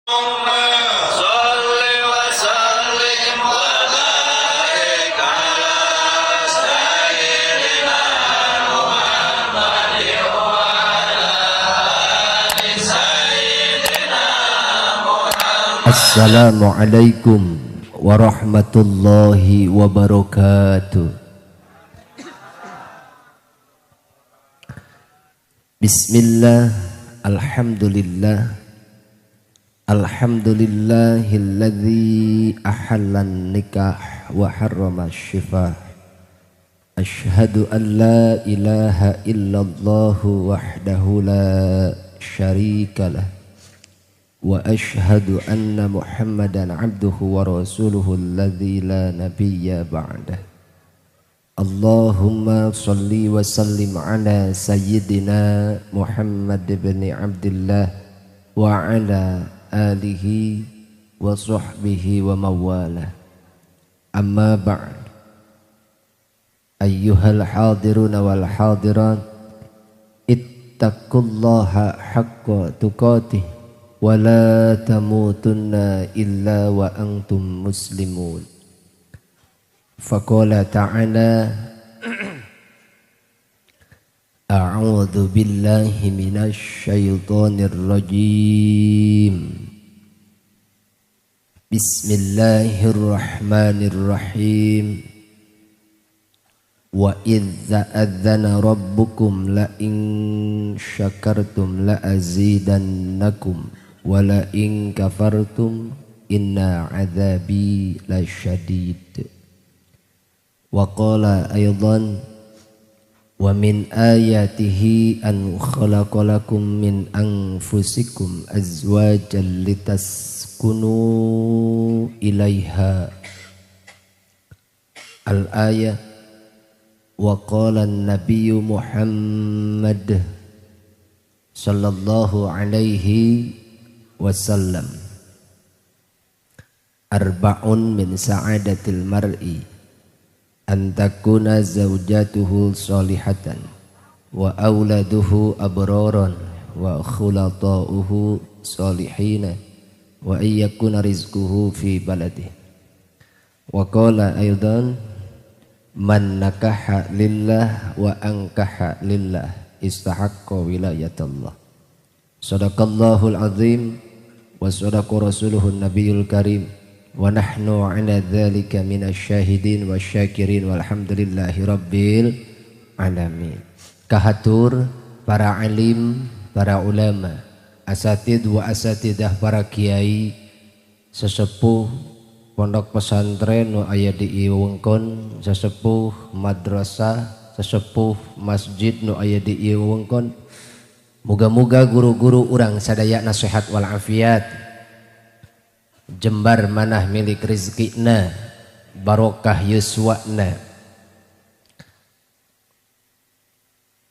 صل وسلم وبارك على سيدنا محمد وعلى آل سيدنا محمد. Assalamualaikum warahmatullahi wabarakatuh. Bismillah, alhamdulillah, alhamdulillahilladzi ahallan nikah wa harrama syifah. Ashhadu an la ilaha illallah wahdahu la syarika lah. Wa ashhadu anna Muhammadan abduhu wa rasuluhu alladzi la nabiyya ba'dah. Allahumma salli wa sallim ala sayyidina Muhammad ibn Abdullah wa ala alihi wa sahbihi wa mawalah. Amma ba'd. Ayyuhal hadiruna wal hadirat, ittaqullaha haqqa tuqatih wa la tamutunna illa wa antum muslimun. Faqala ta'ala, a'udzu billahi minasy syaithanir rajim. Bismillahirrahmanirrahim. Wa idz ta'adzana rabbukum la in syakartum la azidannakum wa la in kafartum inna adzabi lasyadid. Wa qala aidan, wa min ayatihi an khalaqalakum min anfusikum azwajan litaskunu ilaiha. Al-ayah. Wa qala an-nabiyyu Muhammad sallallahu alaihi wasallam, arba'un min sa'adatil mar'i an takuna zawjatuhu salihatan wa auladuhu abraran wa khulata'uhu salihina wa ayyakuna rizquhu fi baladihi. Wa qala aidan, man nakaha lillah wa ankaha lillah istahaqqa wilayatallah. Sadaqallahul azim wa sadaqa rasuluhun nabiyul karim. Wa nahnu ala dzalika minasyahidin wasyakirin walhamdulillahi rabbil alamin. Kahatur para alim, para ulama, asatid wa asatidah, para kiai, sesepuh pondok pesantren nu aya di ieu wengkon, sesepuh madrasah, sesepuh masjid nu aya di ieu wengkon. Muga-muga guru-guru urang sadaya nasihat wal afiat, jembar manah milik rizkina, barokah yuswana.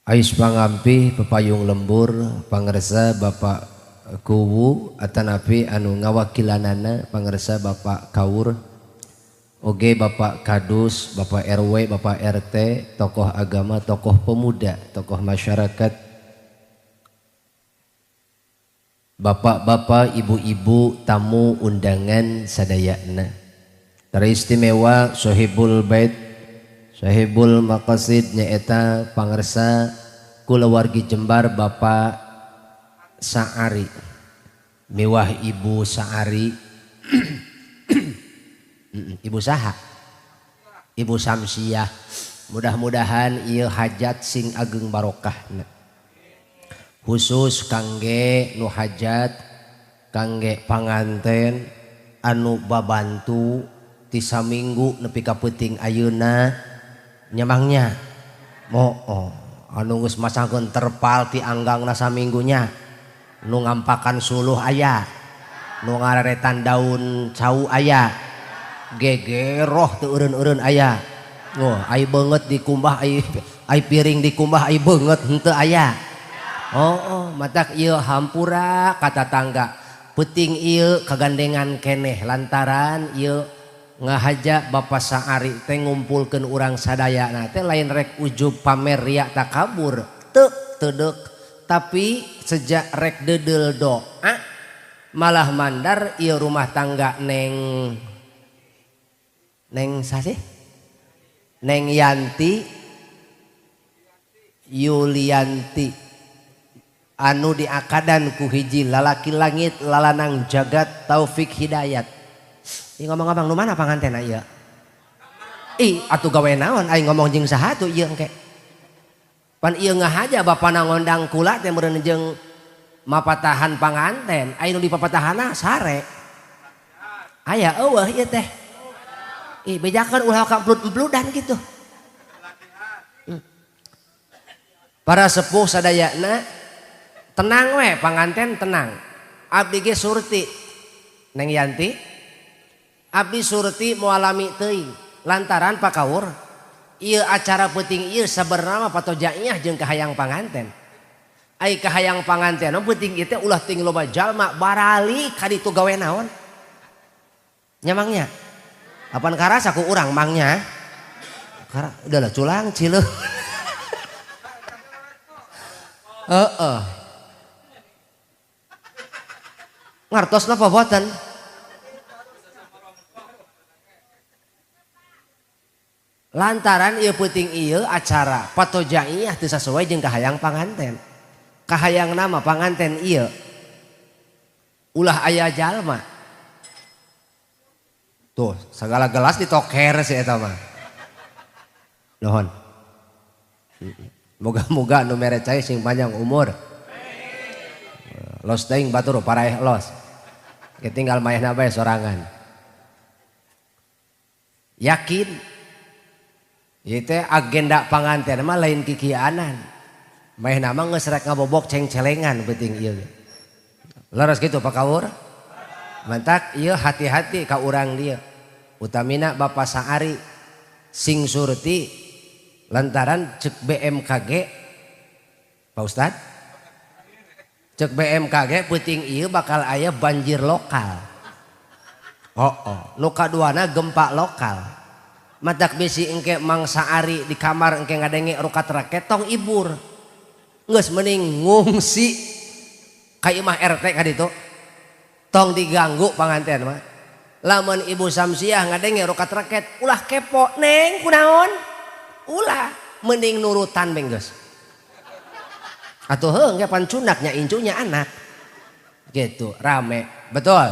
Ais pangampih pepayung lembur pangersa Bapak Kuwu atanapi anu ngawakilanana pangersa Bapak Kaur, oge Bapak Kadus, Bapak RW, Bapak RT, tokoh agama, tokoh pemuda, tokoh masyarakat, bapak-bapak, ibu-ibu, tamu undangan sadayana. Teristimewa sohibul bait, sohibul maqasid nyaeta pangersa kulawargi Jembar Bapak Saari, miwah Ibu Saari, Ibu saha, Ibu Samsiah. Mudah-mudahan ieu hajat sing ageng barokahna. Khusus kangge nu hajat, kangge panganten anu babantu ti saminggu nepi ka peuting ayeuna nyamangnya. Moo anu geus masangkeun terpal ti anggangna saminggunya, nu ngampakan suluh aya, nu ngareretan daun cau aya, gegeroh teu eureun-eureun aya. Oh, ai beungeut dikumbah, ai piring dikumbah, ai beungeut henteu aya. Oh, matak ieu hampura ka tatangga. Peuting ieu kagandengan keneh lantaran ieu ngahaja Bapak Saari teh ngumpulkeun urang sadayana teh lain rek ujub pamer riak takabur, teu teudek, tapi sejak rek deudel doa Malah mandar ieu rumah tangga Neng Neng sasih? Neng Yanti Yulianti anu diakadan ku hiji lalaki langit lalanang jagat Taufik Hidayat. Ih ngomong-ngomong nu mana pangantena ieu? Ih atuh gawe naon aing ngomong jeung saha tuh ieu engke. Pan ieu ngahaja bapana ngondang kula teh meureun jeung mapatahan panganten, aya nu dipapatahana sare. Aya eueuh ieu teh. Ih bejakeun ulah ka emplut-empludan kitu. Para sepuh sadayana tenang we panganten tenang. Abdi ge surti Neng Yanti. Abdi surti moal lami teuing lantaran pakawur ieu acara peuting ieu sabenerna mah patojaiyah jeung kahayang panganten. Ai kahayang panganten mah peuting ieu teh ulah ting loba jalma barali ka ditu gawe naon. Nya mangnya. Apan karasa ku urang mangnya. Kara udahlah culang cileuh. Heeh. Ngartos napa boten? Lantaran ieu peuting ieu acara patojaiyah teu sasuai jeung kahayang panganten. Kahayang nama panganten ieu ulah aya jalma. Tuh, segala gelas ditoker si eta mah. Nuhun. Moga-moga nu mere cai sing panjang umur. Los teuing batur paraeh los. Tinggal mayahna bae sorangan. Yakin ieu teh agenda panganten mah lain kikianan. Mayahna mah geus rek ngabobok ceng-celengan peuting ieu. Leres kitu Pak Kawur? Mantak ieu hati-hati ka urang dieu. Utamina Bapak Saari sing surti lantaran cek BMKG Pak Ustad cek BMKG peuting ieu bakal aya banjir lokal. Oh, oh. Nu kaduana gempa lokal. Matak bisi engke Mang Saari di kamar engke ngadenge rukat raket tong ibur. Geus mending ngungsi ka imah RT ka ditu. Tong diganggu panganten mah. Lamun Ibu Samsiah ngadenge rukat raket ulah kepo neng kunaon? Ulah mending nurutan beng geus. Atuh heuh engke pancundaknya incunya anak. Gitu rame. Betul.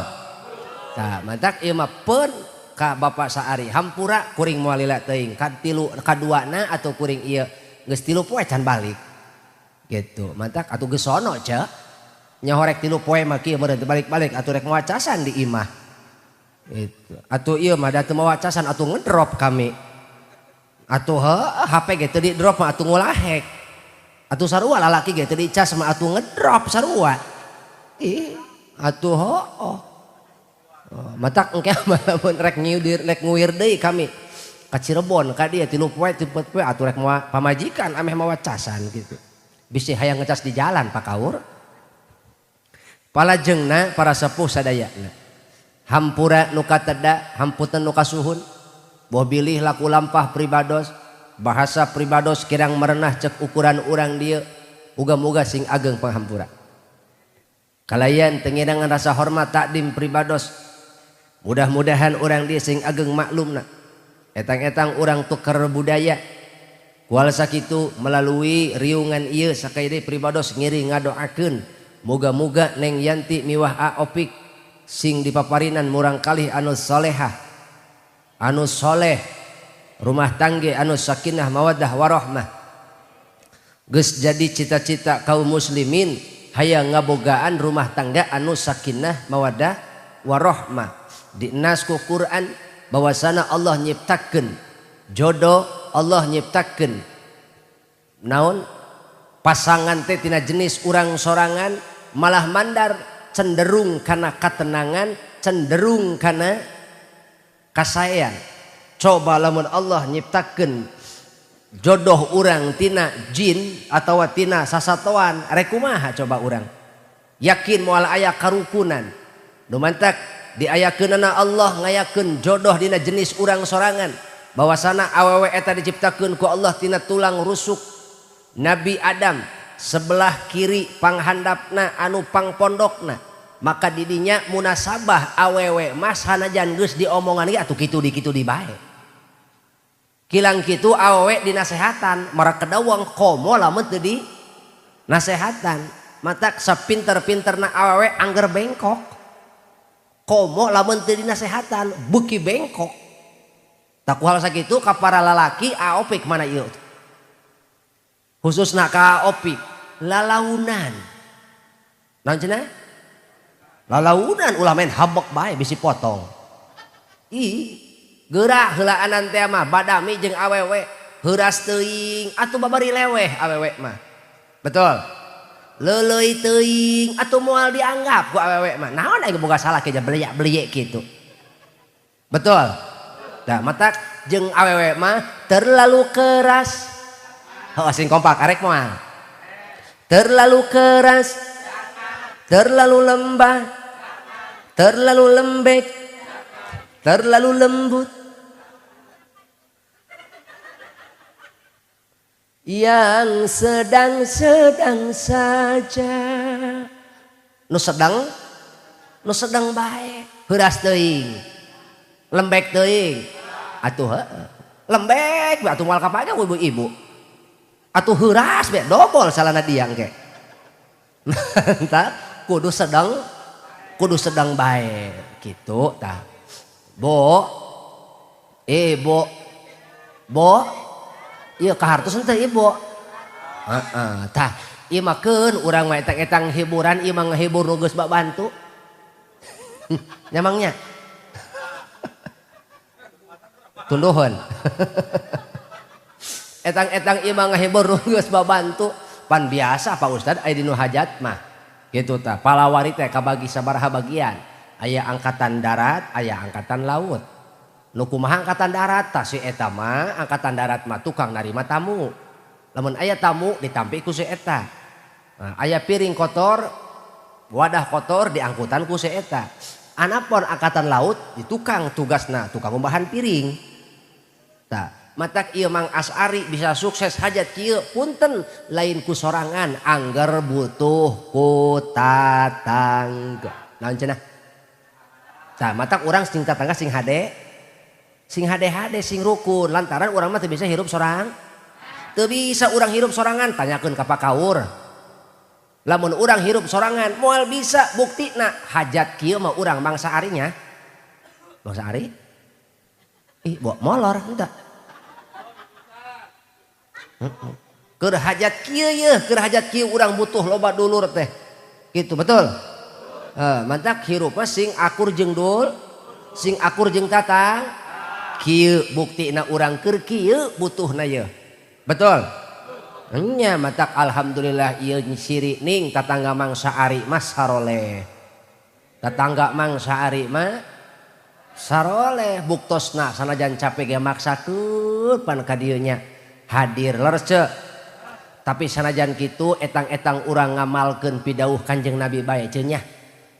Tah mantak ieu mah peun ka Bapak Saari hampura kuring moal lila teuing ka tilu kaduana atuh kuring ieu geus 3 poe can balik. Gitu. Mantak atuh geus sono ceu. Nyahorek 3 poe mah kieu meureun teu balik-balik atuh rek mawa casan di imah. Gitu. Atuh ieu mah da teu mawa casan atuh ngedrop kami. Atuh heuh HP ge teu di drop mah atuh ngulahek. Atuh sarua lalaki ge teu dicas mah atuh ngedrop sarua. Ih, atuh heuh. Matak engke lamun rek nyiudir rek nguir deui kami ka Cirebon ka dieu 3 poe 4 poe atuh rek mawa pamajikan ameh mawa casan gitu. Bisi hayang ngecas di jalan Pak Kaur. Palajengna para sepuh sadayana. Hampura nu kateda, hampunten nu kasuhun. Boh bilih laku lampah pribados, bahasa pribados kirang merenah cek ukuran urang dieu. Uga-muga sing ageng panghampura. Kalayan tengidangan rasa hormat takdim pribados. Mudah-mudahan urang dieu sing ageng maklumna. Etang-etang urang tuker budaya. Kual sakitu melalui riungan ieu sakali deui pribados ngiri ngadoakeun. Moga-moga Neng Yanti miwah A Opik sing dipaparinan murang kalih anu solehah, anu soleh, rumah tangga anu sakinah mawaddah warohmah. Geus jadi cita-cita kaum muslimin hayang ngabogaan rumah tangga anu sakinah mawaddah warohmah. Di nasku Quran bahwasana Allah nyiptakeun jodoh, Allah nyiptakeun naon pasangan teh tina jenis urang sorangan malah mandar cenderung kana katenangan, cenderung kana kasaean. Coba lamun Allah nyiptakeun jodoh urang tina jin atawa tina sasatoan rek kumaha coba urang. Yakin moal aya karukunan. Nu mantak diayakeunana Allah ngayakeun jodoh dina jenis urang sorangan. Bahwasana awewe eta diciptakeun ku Allah tina tulang rusuk Nabi Adam sebelah kiri panghandapna anu pangpondokna Maka didinya munasabah awewe mah sanajan geus diomongan ge atuh kitu di kitu di bae. Kilang kitu awewe dinasehatan marek kedawang komo lamun teu di nasehatan. Matak sapinter-pinterna awewe angger bengkok. Komo lamun teu dinasehatan beuki bengkok. Tak ku hal sakitu ka para lalaki aopik mana ieu. Khususna ka aopik lalaunan. Naon cenah? Lalaunan ulah main habek bae bisi potong. Ih, geura heulaanan teh mah badami jeung awewe heuras teuing atuh babari leweh awewe mah. Betul. Leuleuy teuing atuh moal dianggap ku awewe mah. Naon aing boga salah ke beliak-beliek kitu. Betul. Tah matak jeung awewe mah terlalu keras. Heuh sing kompak arek moal. Terlalu keras, terlalu lembah, terlalu lembek, terlalu lembut. Yang sedang-sedang saja. Nu sedang bae, heuras teuing. Lembek teuing. Atuh heueuh. Lembek bae atuh moal kapake ku ibu-ibu. Atuh heuras bae dobol salana diang ke. Tah kudu sedang bae kitu tah. Bo bo bo ieu kahartos henteu ibu. Heeh tah ieu mah keun urang mah etang-etang hiburan ieu mah ngahibur nu geus babantu. Nyamangnya. Tunduhun. Etang-etang ieu mah ngahibur nu geus babantu. Pan biasa Pak Ustad aya dinu hajat mah. Gitu tah. Palawari teh kabagi sabaraha bagian. Aya angkatan darat, aya angkatan laut. Nu kumaha angkatan darat tah si eta mah angkatan darat mah tukang narima tamu. Lamun aya tamu ditampi ku si eta. Nah, aya piring kotor, wadah kotor diangkutan ku si eta. Anapun angkatan laut di tukang tugasna tukang ngumbahan piring. Tah, matak ieu Mang Asari bisa sukses hajat kieu punten lain ku sorangan angger butuh ku tatangga. Naon cenah? Tah, matak urang sing tatangga sing hade. Sing hade-hade sing rukun lantaran urang mah teu bisa hirup sorang. Teu bisa urang hirup sorangan tanyakeun ka pakaur. Lamun urang hirup sorangan moal bisa buktina hajat kieu mah urang mangsa arinya. Mangsa ari? Ih, bawa molor henteu. Keur hajat kieu yeuh, keur hajat kieu urang butuh loba dulur teh. Gitu betul? Mantak hirup mah sing akur jeung dul, sing akur jeung tatang. Kieu buktina urang keur kieu butuhna yeuh. Betul? Nya matak alhamdulillah ieu siri ning tatangga Mang Saari mah saroleh. Tatangga Mang Saari mah saroleh buktosna sanajan capek ge maksakeun pan ka dieu nya. Hadir leres ce. Tapi sanajan kitu etang-etang urang ngamalkeun pidauh Kanjeng Nabi bae ce nya.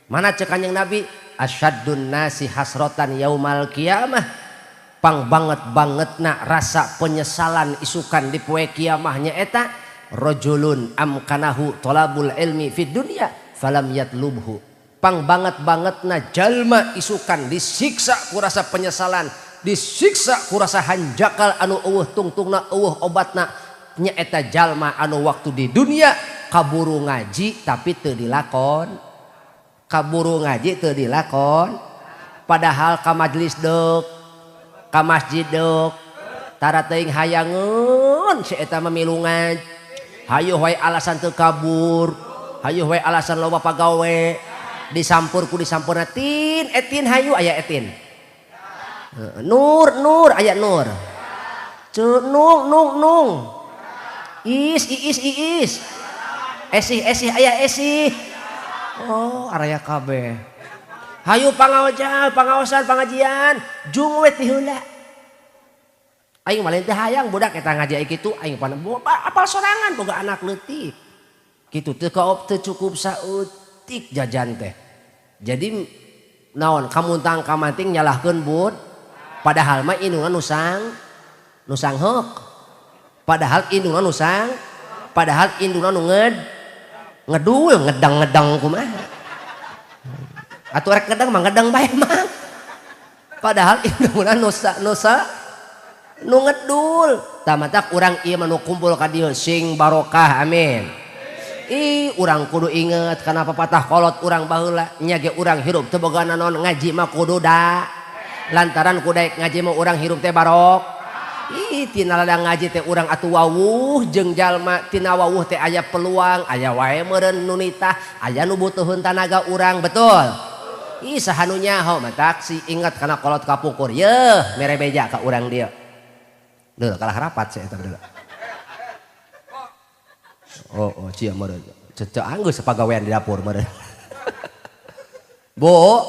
Mana ce Kanjeng Nabi? Asyaddun nasi hasratan yaumal qiyamah. Pang banget-bangetna rasa penyesalan isukan di poe kiamahnya eta rajulun amkanahu talabul ilmi fid dunya falam yatlubhu. Pang banget-bangetna jalma isukan disiksa ku rasa penyesalan, disiksa ku rasa hanjakal anu eueuh tungtungna eueuh obatna nya eta jalma anu waktu di dunia kaburu ngaji tapi teu dilakon. Kaburu ngaji teu dilakon padahal ka majelis deuk ka masjid deuk tara teuing hayangeun si eta mah milu ngaji. Hayu wae alasan teu kabur, hayu wae alasan loba pagawe, disampur ku disampurna tin etin hayu aya etin. Nur nur aya nur. Cu nung nung nung. Is iis iis. Esih esih aya esih. Oh araya kabeh. Hayu pangaojan, pangaosan, pangajian, jung we ti heula. Aing mah lain teh hayang budak eta ngaji kitu aing pan apal sorangan boga anak leutik. Kitu teu kaop teu cukup saeutik jajan teh. Jadi naon kamuntang kamanting nyalahkeun bud. Padahal mah indungna nu sangheuk. Padahal indungna nu sang, padahal indungna nu ngedul ngedang-ngedang kumaha. Atuh rek ngedang mah ngedang bae mah. Padahal indungna nusa nu ngedul. Tah matak urang ieu mah nu kumpul ka dieu sing barokah amin. Ih urang kudu inget kana papatah kolot urang baheula nya ge urang hirup teu boga naon ngaji mah kudu da. Lantaran kudaek ngaji mah urang hirup teh barok. Ih tina ladang ngaji teh urang atuh wawuh jeung jalma tina wawuh teh aya peluang aya wae meureun nu nitah aya nu butuheun tanaga urang betul. Ih saha nu nyaho matak si inget kana kolot kapungkur yeuh mere beja ka urang dieu. Deuh kalah rapat sia eta deui. Oh oh cia meureun cecek anggeus sapagawean di dapur meureun. Bu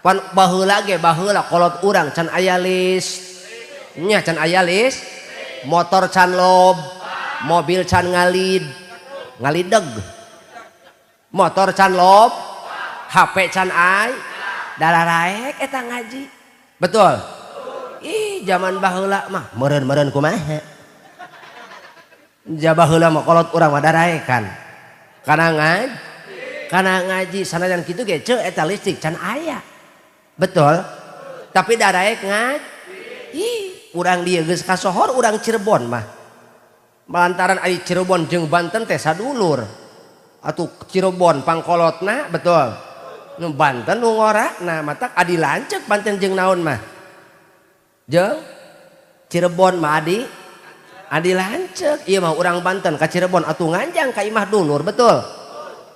pan baheula ge baheula kolot urang can aya list nya can aya list motor can lob mobil can ngalid ngalideg motor can lob HP can ay dararaek eta ngaji betul. Ih zaman baheula mah meureun-meureun kumaha ja baheula mah kolot urang mah daraekan kana ngaji kana ngaji sanajan kitu ge ceu eta listrik can aya betul tapi daraek ngaji. Ih urang dieu geus kasohor urang Cirebon mah lantaran ari Cirebon jeung Banten teh sadulur atuh Cirebon pangkolotna betul nu Banten nu ngorana matak adi lanceuk Banten jeung naon mah jeung Cirebon mah adi adi lanceuk ieu mah urang Banten ka Cirebon atuh nganjang ka imah dulur betul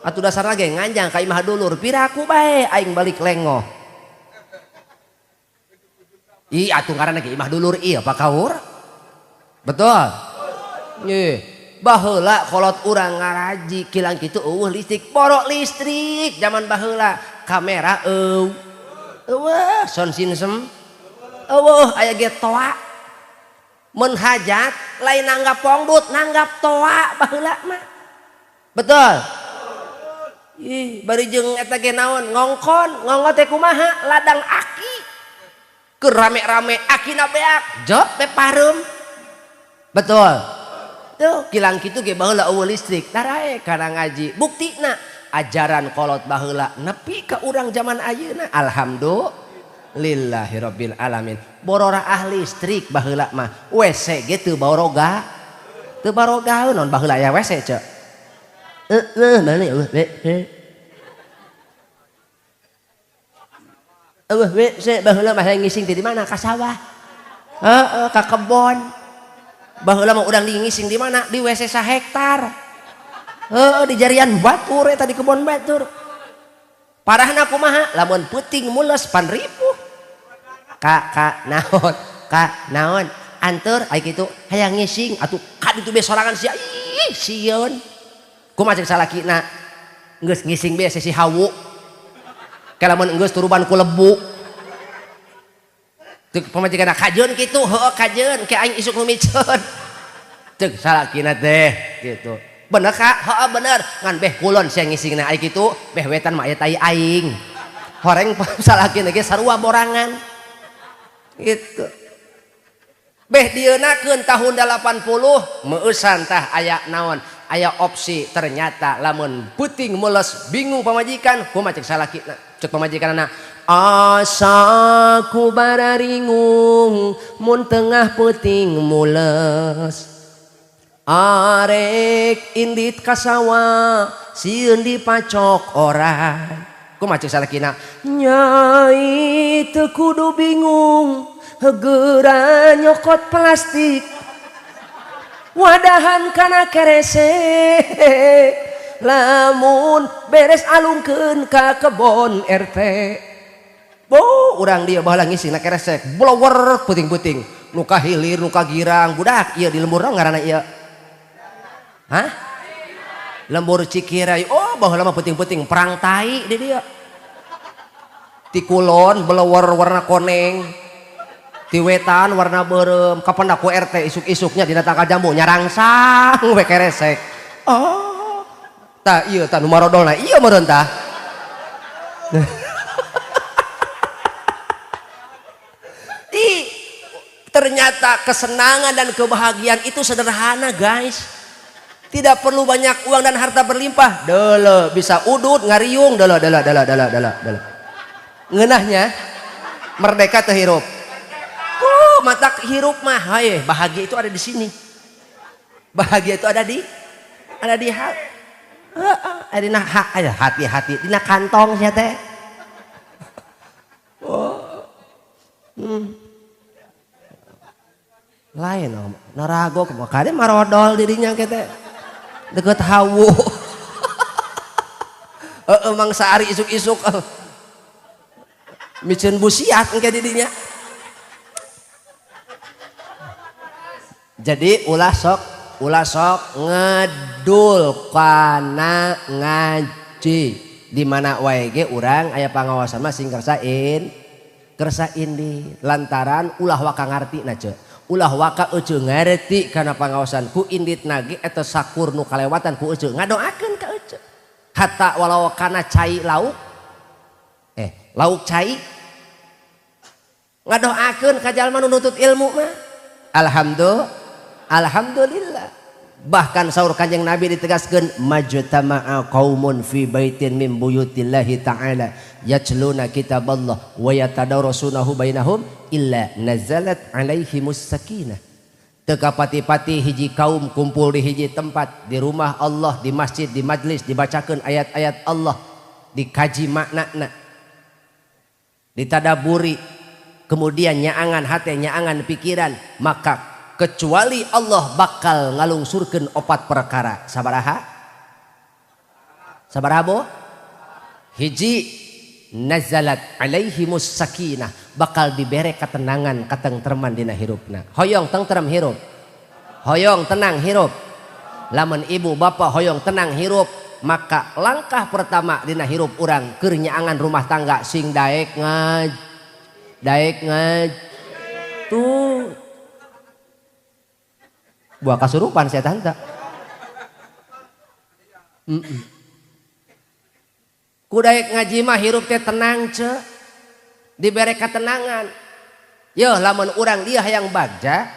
atuh dasarna ge nganjang ka imah dulur piraku bae aing balik lengoh. Ih atuh ngaranna ge imah dulur ieu Pak Kaur. Betul. Nggih. Baheula kolot urang ngaraji kilang kitu eueuh listrik, borok listrik zaman baheula, kamera eueuh. Eueuh sound system. Eueuh aya ge toa. Mun hajat lain nanggap pongdut, nanggap toa baheula mah. Betul. Ih bari jeung eta ge naon ngongkon, ngongkon teh kumaha? Ladang aki. Keur rame-rame akina beak jop be pareum betul tuh kilang kitu ge baheula eueuh listrik darae kana ngaji buktina ajaran kolot baheula nepi ka urang zaman ayeuna alhamdulillahirabbil alamin borora ah listrik baheula mah WC ge teu baroga teu baroga naon baheula aya WC ceu heueuh mana eueuh WC eueuh WC baheula mah ngising teh di mana ka sawah heeh ka kebon baheula mah urang ngising di mana di WC sahektar heeh di jarian batur eta di kebon batur parahna kumaha lamun peuting mules pan ripuh ka ka naon ka naon anteur ai kitu hayang ngising atuh ka ditu be sorangan sia ih sieun kumaha cek salakina geus ngising be si hawu kalamun enggeus turuban ku lebu ceuk pamajikanna kajeun kitu heueuh kajeun ke aing isuk nu miceun ceuk salakina teh kitu bener ka heueuh bener ngan beh kulon sia ngisingna ai kitu beh wetan mah aya tai aing horeng salakina ge sarua borangan gitu beh dieunakeun tahun 80 meueusan tah aya naon aya opsi ternyata lamun peuting mules bingung pamajikan kumaha cek salakina cek pamajikanna asa ku bararingung mun tengah peuting mules arek indit ka sawah sieun dipacok orang kumaha cek salakina nyai teu kudu bingung geura nyokot plastik wadahan kana keresek lamun beres alungkeun ka kebon RT bo urang dia baheula ngisingna keresek blower puting-puting nu ka hilir nu ka girang budak ieu di lembur naon ngaranna ieu hah lembur Cikirai oh baheula mah puting-puting perang tai di dieu ti kulon blower warna koneng ti wetan warna beureum kapan ku RT isuk-isuknya dina tangkal jambu nyarangsang we keresek oh tah ieu tah nu marodolna ieu meureun tah Di, ternyata kesenangan dan kebahagiaan itu sederhana guys. Tidak perlu banyak uang dan harta berlimpah. Dele bisa udut ngariung dele dele dele dele dele dele. Ngeunahnya merdeka teu hirup. Oh, matak hirup mah hae, bahagia itu ada di sini. Bahagia itu ada di dina hati-hati dina kantong sia teh. Oh. Lain narago kade marodol dirinya kete deket hawu. Heeh mangsa ari isuk-isuk miceun busiat engke didinya. Jadi ulah sok ngedul kana ngaji. Di mana wae ge urang aya pangawasan mah sing kersain di lantaran ulah waka ngarti na ce. Ulah waka ece ngarti kana pangawasan ku indit nage eta sakur nu kalewatan ku ece ngadoakeun ka ece. Hatta walau kana cai lauk lauk cai ngadoakeun ka jalma nu nuntut ilmu mah. Alhamdulillah. Bahkan saur Kanjeng Nabi ditegaskeun majtama'a qaumun fi baitin min buyutillahi ta'ala yatluna kitaballah wa yatadarasunahu bainahum illa nazalat alaihimus sakinah. Teu kapati-pati hiji kaum kumpul di hiji tempat, di rumah Allah, di masjid, di majlis, dibacakeun ayat-ayat Allah, dikaji maknana, ditadaburi, kemudian nyaangan hati, nyaangan pikiran, maka kecuali Allah bakal ngalungsurkeun opat perkara. Sabaraha? Sabaraha bo? Hiji, nazalat alaihimus sakinah, bakal dibere ketenangan, katengtreman dina hirupna. Hoyong tentrem hirup. Hoyong tenang hirup. Lamun ibu bapak hoyong tenang hirup, maka langkah pertama dina hirup urang keur nyaangan rumah tangga sing daek ngaj. Daek ngaj. Tuh buah kasurupan setan tak. Kudaek ngaji mah hirup teh tenang ce, dibere ketenangan. Yo lamun urang dia hayang bagja,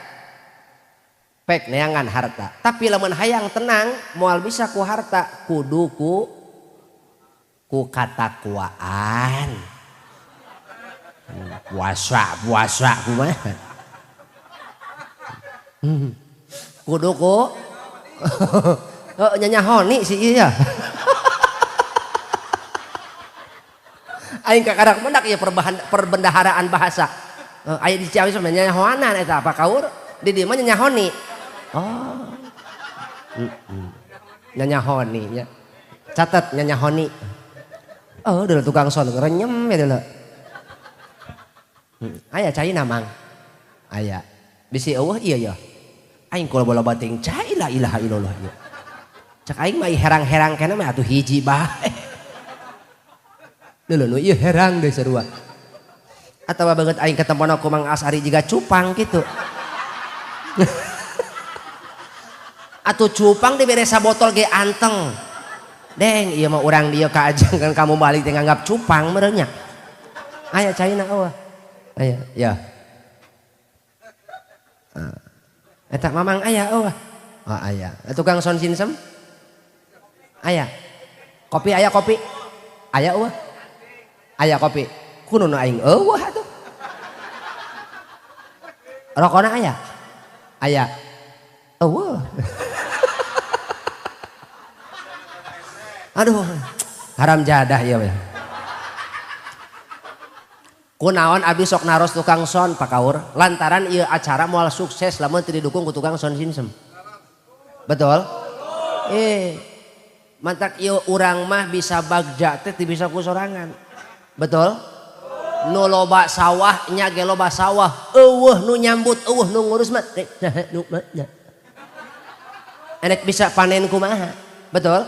pek neangan harta. Tapi lamun hayang tenang, moal bisa ku harta, kudu ku katakwaan. Puasa puasa kumaha. Kudu ku oh, nyanyahoni sih iya. Aing kakarak mendak ya perbendaharaan bahasa. Aya di Ciamis mah nyanyahoanan eta apa kaur? Di dieu mah nyanyahoni. Oh. Nyanyahoni nya. Catat nyanyahoni. Oh, deuleu tukang son renyem ya deuleu. Aya caina mang. Aya. Bisi eueuh ieu ya. Aing kula bola bating cai la ilaha illallah ieu. Cak aing mah herang-herang kana mah atuh hiji bae. Leuleun nu ieu herang deui sarua. Atawa banget aing ketempona ku Mang Asari jiga cupang kitu. Atuh cupang dibere sabotol ge anteng. Deng ieu mah urang dieu ka ajeng kan kamu balik teh nganggap cupang meureun nya. Aya caina eueuh. Aya ya. Eta mamang aya eueuh. Oh aya. Tukang son sinsem? Aya. Kopi aya kopi? Aya eueuh. Aya kopi. Kuno nu aing eueuh atuh. Rokona aya? Aya. Eueuh. Aduh, haram jadah ieu we. Kunaon abdi sok naros tukang son pakaur lantaran ieu acara moal sukses lamun teu didukung ku tukang son sinsem. Betul? Mantak ieu urang mah bisa bagja teh teu bisa ku sorangan. Betul? Nu loba sawah nya ge loba sawah, eueuh nu nyambut, eueuh nu ngurus mah nu mah. Enek bisa panen kumaha? Betul?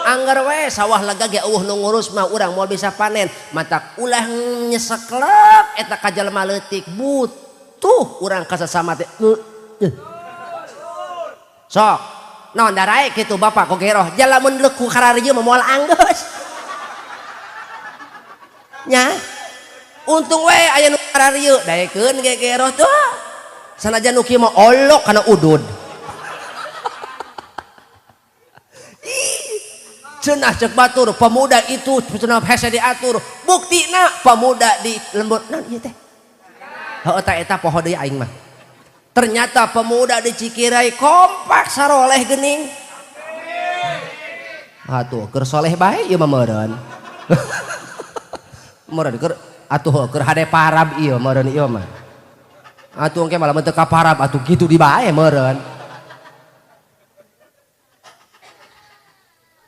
Anggar we sawah lega ge eueuh nu ngurus mah urang moal bisa panen. Matak ulah nyeseklek eta ka jalma leutik butuh urang ka sasama teh. Sok naon daraek kitu bapak ku geroh jalamun leuk ku kararieu mah moal anggeus. Nya untung we aya nu kararieu daekeun ge geroh tuh. Sanajan nu kieu mah olok kana udud. Cenah cek batur pemuda itu cenah hese diatur. Buktina pemuda di lembut naon ieu teh? Heuh eta eta poho deui aing mah. Ternyata pemuda di Cikirai kompak saroleh geuning. Atuh keur soleh bae ieu mah meureun. Meureun keur atuh keur hade parab ieu meureun ieu mah. Atuh engke malah teu ka parab atuh kitu di bae meureun.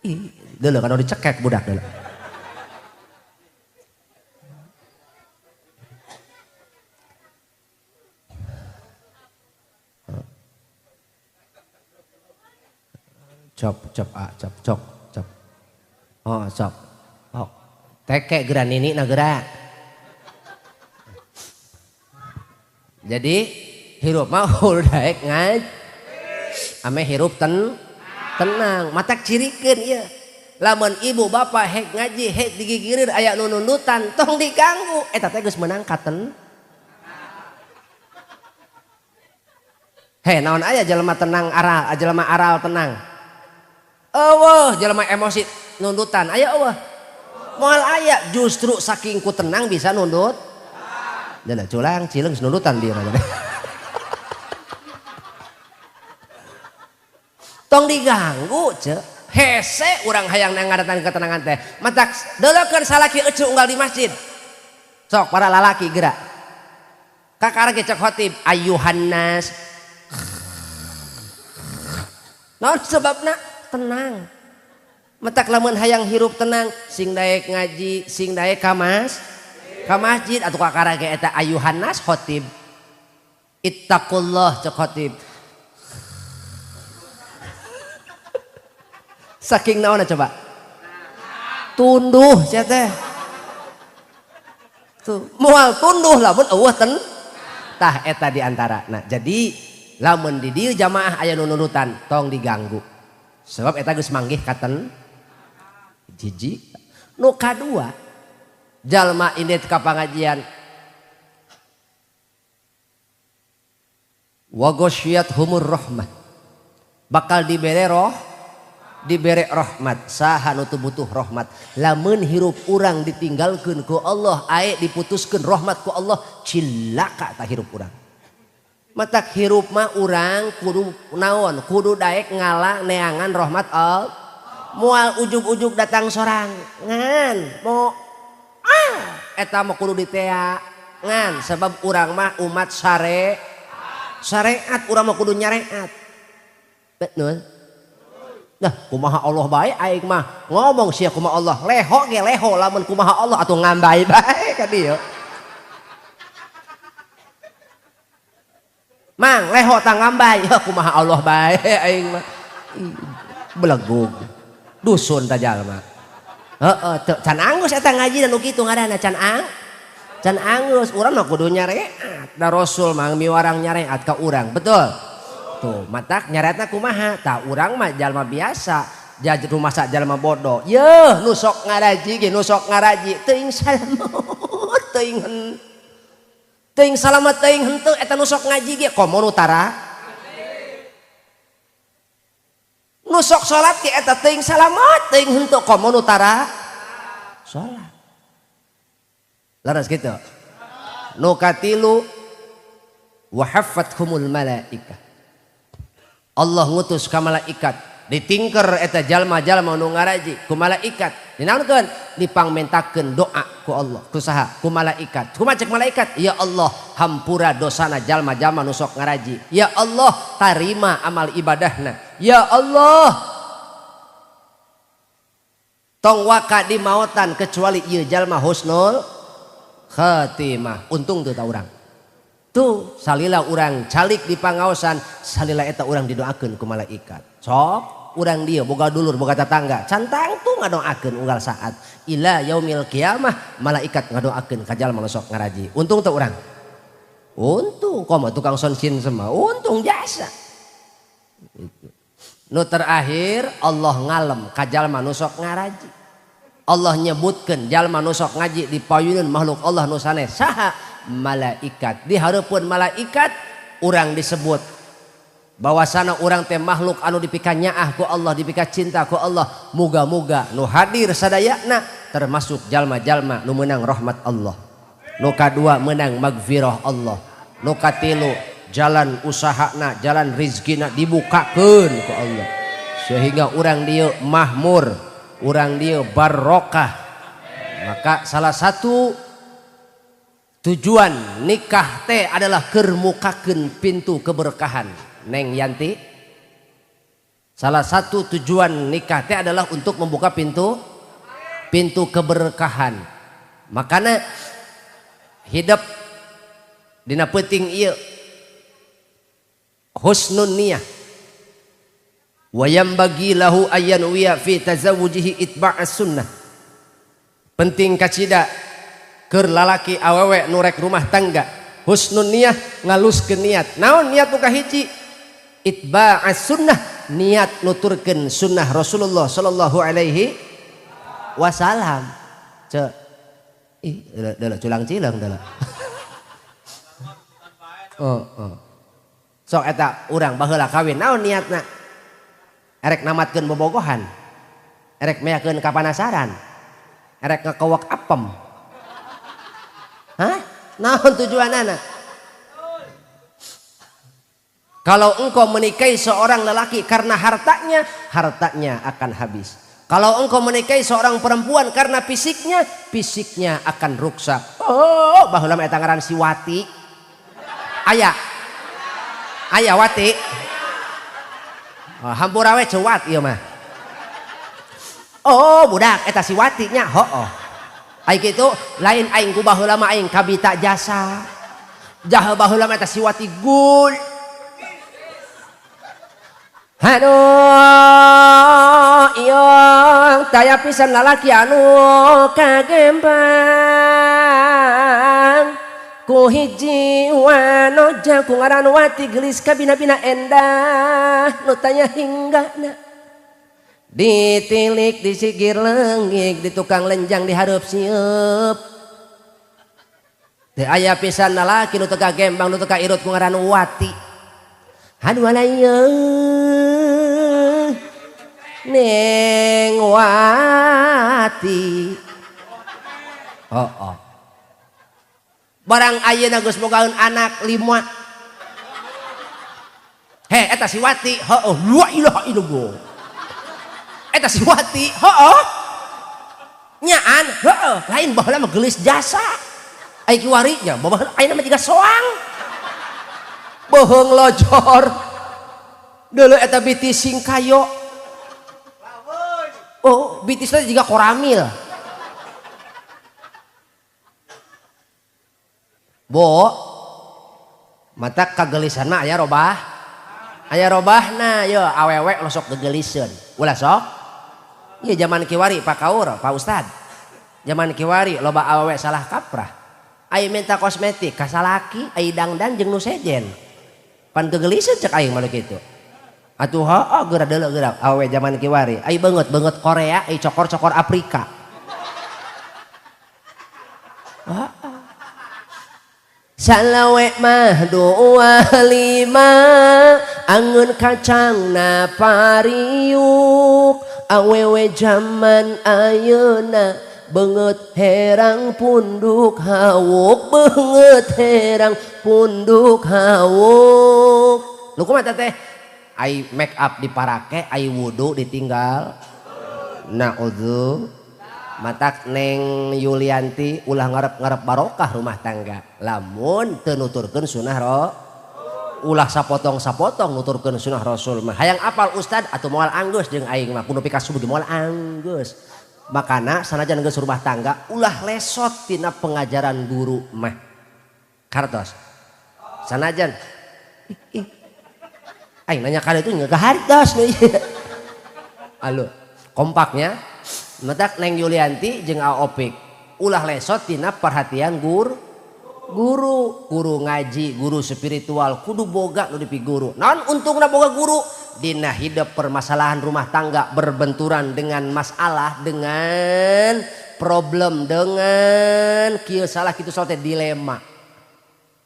Ih, deuleu kana dicekek budak deuleu. Cop cop a cop cok cop. Oh cop. Oh. Teke geura nini na geura. Jadi hirup mah daek ngaj. Ame hirup tenang, matak cirikeun ieu. Lamun ibu bapak hek ngaji, hek digigireun aya nu nundutan, tong diganggu. Eta teh geus meunang katen. Heh, naon aya jelema tenang aral, jelema aral tenang. Eueuh, jelema emosi nundutan, aya eueuh. Moal aya, justru saking ku tenang bisa nundut. Deuh culang cileung nundutan dia mah. Tong diganggu ce. Hese urang hayang ngangaratan ketenangan teh. Matak deuleukeun salaki euceu unggal di masjid. Sok para lalaki geura. Kakara ge cek khotib ayyuhannas. Naon sebabna? Tenang. Matak lamun hayang hirup tenang sing daek ngaji, sing daek ka masjid atuh kakara ge eta ayyuhannas khotib. Ittaqullah cek khotib. Saking naon coba? Tunduh sia teh. Tuh, moal tunduh lamun eueuh ten. Tah eta di antara. Nah, jadi lamun di dieu jamaah aya nu nundutan tong diganggu. Sebab eta geus manggih katen jiji. Nu kadua, jalma indit ka pangajian. Wa ghasyiyat humur rahmah. Bakal dibere roh, dibere rahmat. Saha nu teu butuh rahmat. Lamun hirup urang ditinggalkeun ku Allah, ae diputuskeun rahmat ku Allah, cilaka tah hirup urang. Matak hirup mah urang kudu naon, kudu daek ngala neangan rahmat Allah. Moal ujug-ujug datang sorang ngan mo eta mah kudu ditea ngan sebab urang mah umat syariat, urang mah kudu nyareat. Betul. Nah, kumaha Allah bae aing mah ngomong sia kumaha Allah, leho ge leho lamun kumaha Allah atuh ngambai bae ka dieu. Mang leho tang ngambai, ya kumaha Allah bae aing mah. Belegug. Dusun ta jalma. Heeh, teu can anggus eta ngaji nu kitu ngaranna can can anggus, urang mah kudu nyareat. Da Rasul mah miwarang nyareat ka urang, betul? Tuh, matak nyareatna kumaha? Tah urang mah jalma biasa, rumasa jalma bodoh. Yeuh, nu sok ngaraji ge nu sok ngaraji, teuing salamet teuing teuing salamet teuing henteu eta nu sok ngaji ge komo nu tara. Nu sok salat ge eta teuing salamet teuing henteu komo nu tara salat. Leres kitu. Nu katilu wa haffathumul malaikah. Allah ngutus ka malaikat ditingker eta jalma-jalma nu ngaraji ku malaikat dinaonkeun dipangmentakeun doa ku Allah ku saha ku malaikat kumaha cek malaikat ya Allah hampura dosana jalma-jalma nu sok ngaraji ya Allah tarima amal ibadahna ya Allah tong waka di maotan kecuali ieu jalma husnul khatimah. Untung teu ta urang tuh salila urang calik di pangaosan salila eta urang didoakeun ku malaikat. Sok urang dieu boga dulur boga tetangga can tangtu ngadoakeun unggal saat ila yaumil kiamah malaikat ngadoakeun ka jalma nu sok ngaraji. Untung teu urang? Untung komo tukang sonsin semua untung jasa. Nu terakhir Allah ngalem ka jalma nu sok ngaraji. Allah nyebutkeun jalma nu sok ngaji di payuneun makhluk Allah nu sanes saha? Malaikat. Di hareupeun malaikat urang disebut Bahwasana urang teh makhluk anu dipikanyaah ku Allah, dipika cinta ku Allah. Muga-muga nu hadir sadayana termasuk jalma-jalma nu meunang rahmat Allah. Nu kadua meunang magfirah Allah. Nu katilu jalan usahana, jalan rizkina dibukakeun ku Allah. Sehingga urang dieu mahmur, urang dieu barokah. Maka salah satu tujuan nikah teh adalah keur mukakeun pintu keberkahan. Neng Yanti, salah satu tujuan nikah teh adalah untuk membuka pintu keberkahan. Makanya hidup dina peuting ieu husnun niyah. Wa yambagi lahu ayyan wiya fi tazawujihi itba'as sunnah. Penting kacida keur lalaki awewe nu rek rumah tangga, husnun niyah ngaluskeun niat. Naon niat nu kahiji? Itba'as sunnah, niat nuturkeun sunnah Rasulullah sallallahu alaihi wasallam. Cek ih deuleu culang cileung deuleu. Oh, oh. Sok eta urang baheula kawin naon niatna? Erek namatkeun bobogohan, erek meakeun kapanasaran, erek ngekowok apem. Hah? Naon tujuanana? Kalau engkau menikahi seorang lelaki karena hartanya, hartanya akan habis. Kalau engkau menikahi seorang perempuan karena fisiknya, fisiknya akan rusak. Oh, baheula mah eta ngaran si Wati. Aya. Aya Wati. Oh, hampura we cewat ieu mah. Oh, budak eta si Wati nya, hooh. Ai kitu lain aing ku baheula mah aing kabita jasa. Jaha baheula mah eta si Wati gul. Aduh, iyo taya pisan lalaki anu kagembang ku hiji wanoja ku ngaran Wati gelis kabina-bina endah nu tanya hinggana ditilik disigir leungik di tukang lenjang dihareup sieup teu aya pisan lalaki nu teu kagembang nu teu kairut ku ngaran Wati. Aduh alaya Neng Wati. Oh, oh. Barang ayeuna geus bogaeun anak 5. He eta si Wati, heueuh, la ilaha illallah. Eta si Wati, heueuh. Nyaan, heueuh, lain baheula mah geulis jasa. Ai kiwari nya baheula ayeuna mah jiga soang. Bohong lojor. Deuleu eta bitis singkayo. Oh, bitisnya juga koramil. Bo, mata kagelisan mah aya robah. Aya robahna, yo awewe lo sok gegeliseun. Ulah sok. Ieu zaman kiwari Pak Kaur, Pak Ustad. Zaman kiwari loba awewe salah kaprah. Ai minta kosmetik ka salaki, ai dangdan jeung nu sejen. Pan gegeliseun cek aing mah kitu. Atuh heuh geura deuleu geura awewe zaman kiwari. Ai beungeut-beungeut Korea, ai cokor-cokor Afrika. Heeh. Salawe mah 25 angeun kacang na pariuk awewe zaman ayeuna beungeut herang punduk hawuk beungeut herang punduk hawuk. Nu kumaha teh? Ai make up diparake, ai wudu ditinggal. Naudzu. Matak Neng Yulianti ulah ngarep-ngarep barokah rumah tangga. Lamun teu nuturkeun sunah ro, ulah sapotong-sapotong nuturkeun sunah Rasul mah. Hayang apal ustad atuh moal anggeus jeung aing mah kudu pikasubuh ge moal anggeus. Makana sanajan geus rumah tangga ulah lesot tina pengajaran guru mah. Kartos. Sanajan ih aing nanya kada itu enggak hartos nih. Halo, kompaknya matak Neng Yulianti jeung Aopik ulah lesot tina perhatian guru guru ngaji, guru spiritual kudu boga nu dipiguru. Naon untungna boga guru? Dina hidup permasalahan rumah tangga berbenturan dengan masalah, dengan problem, dengan kieu salah kitu salah teh dilema.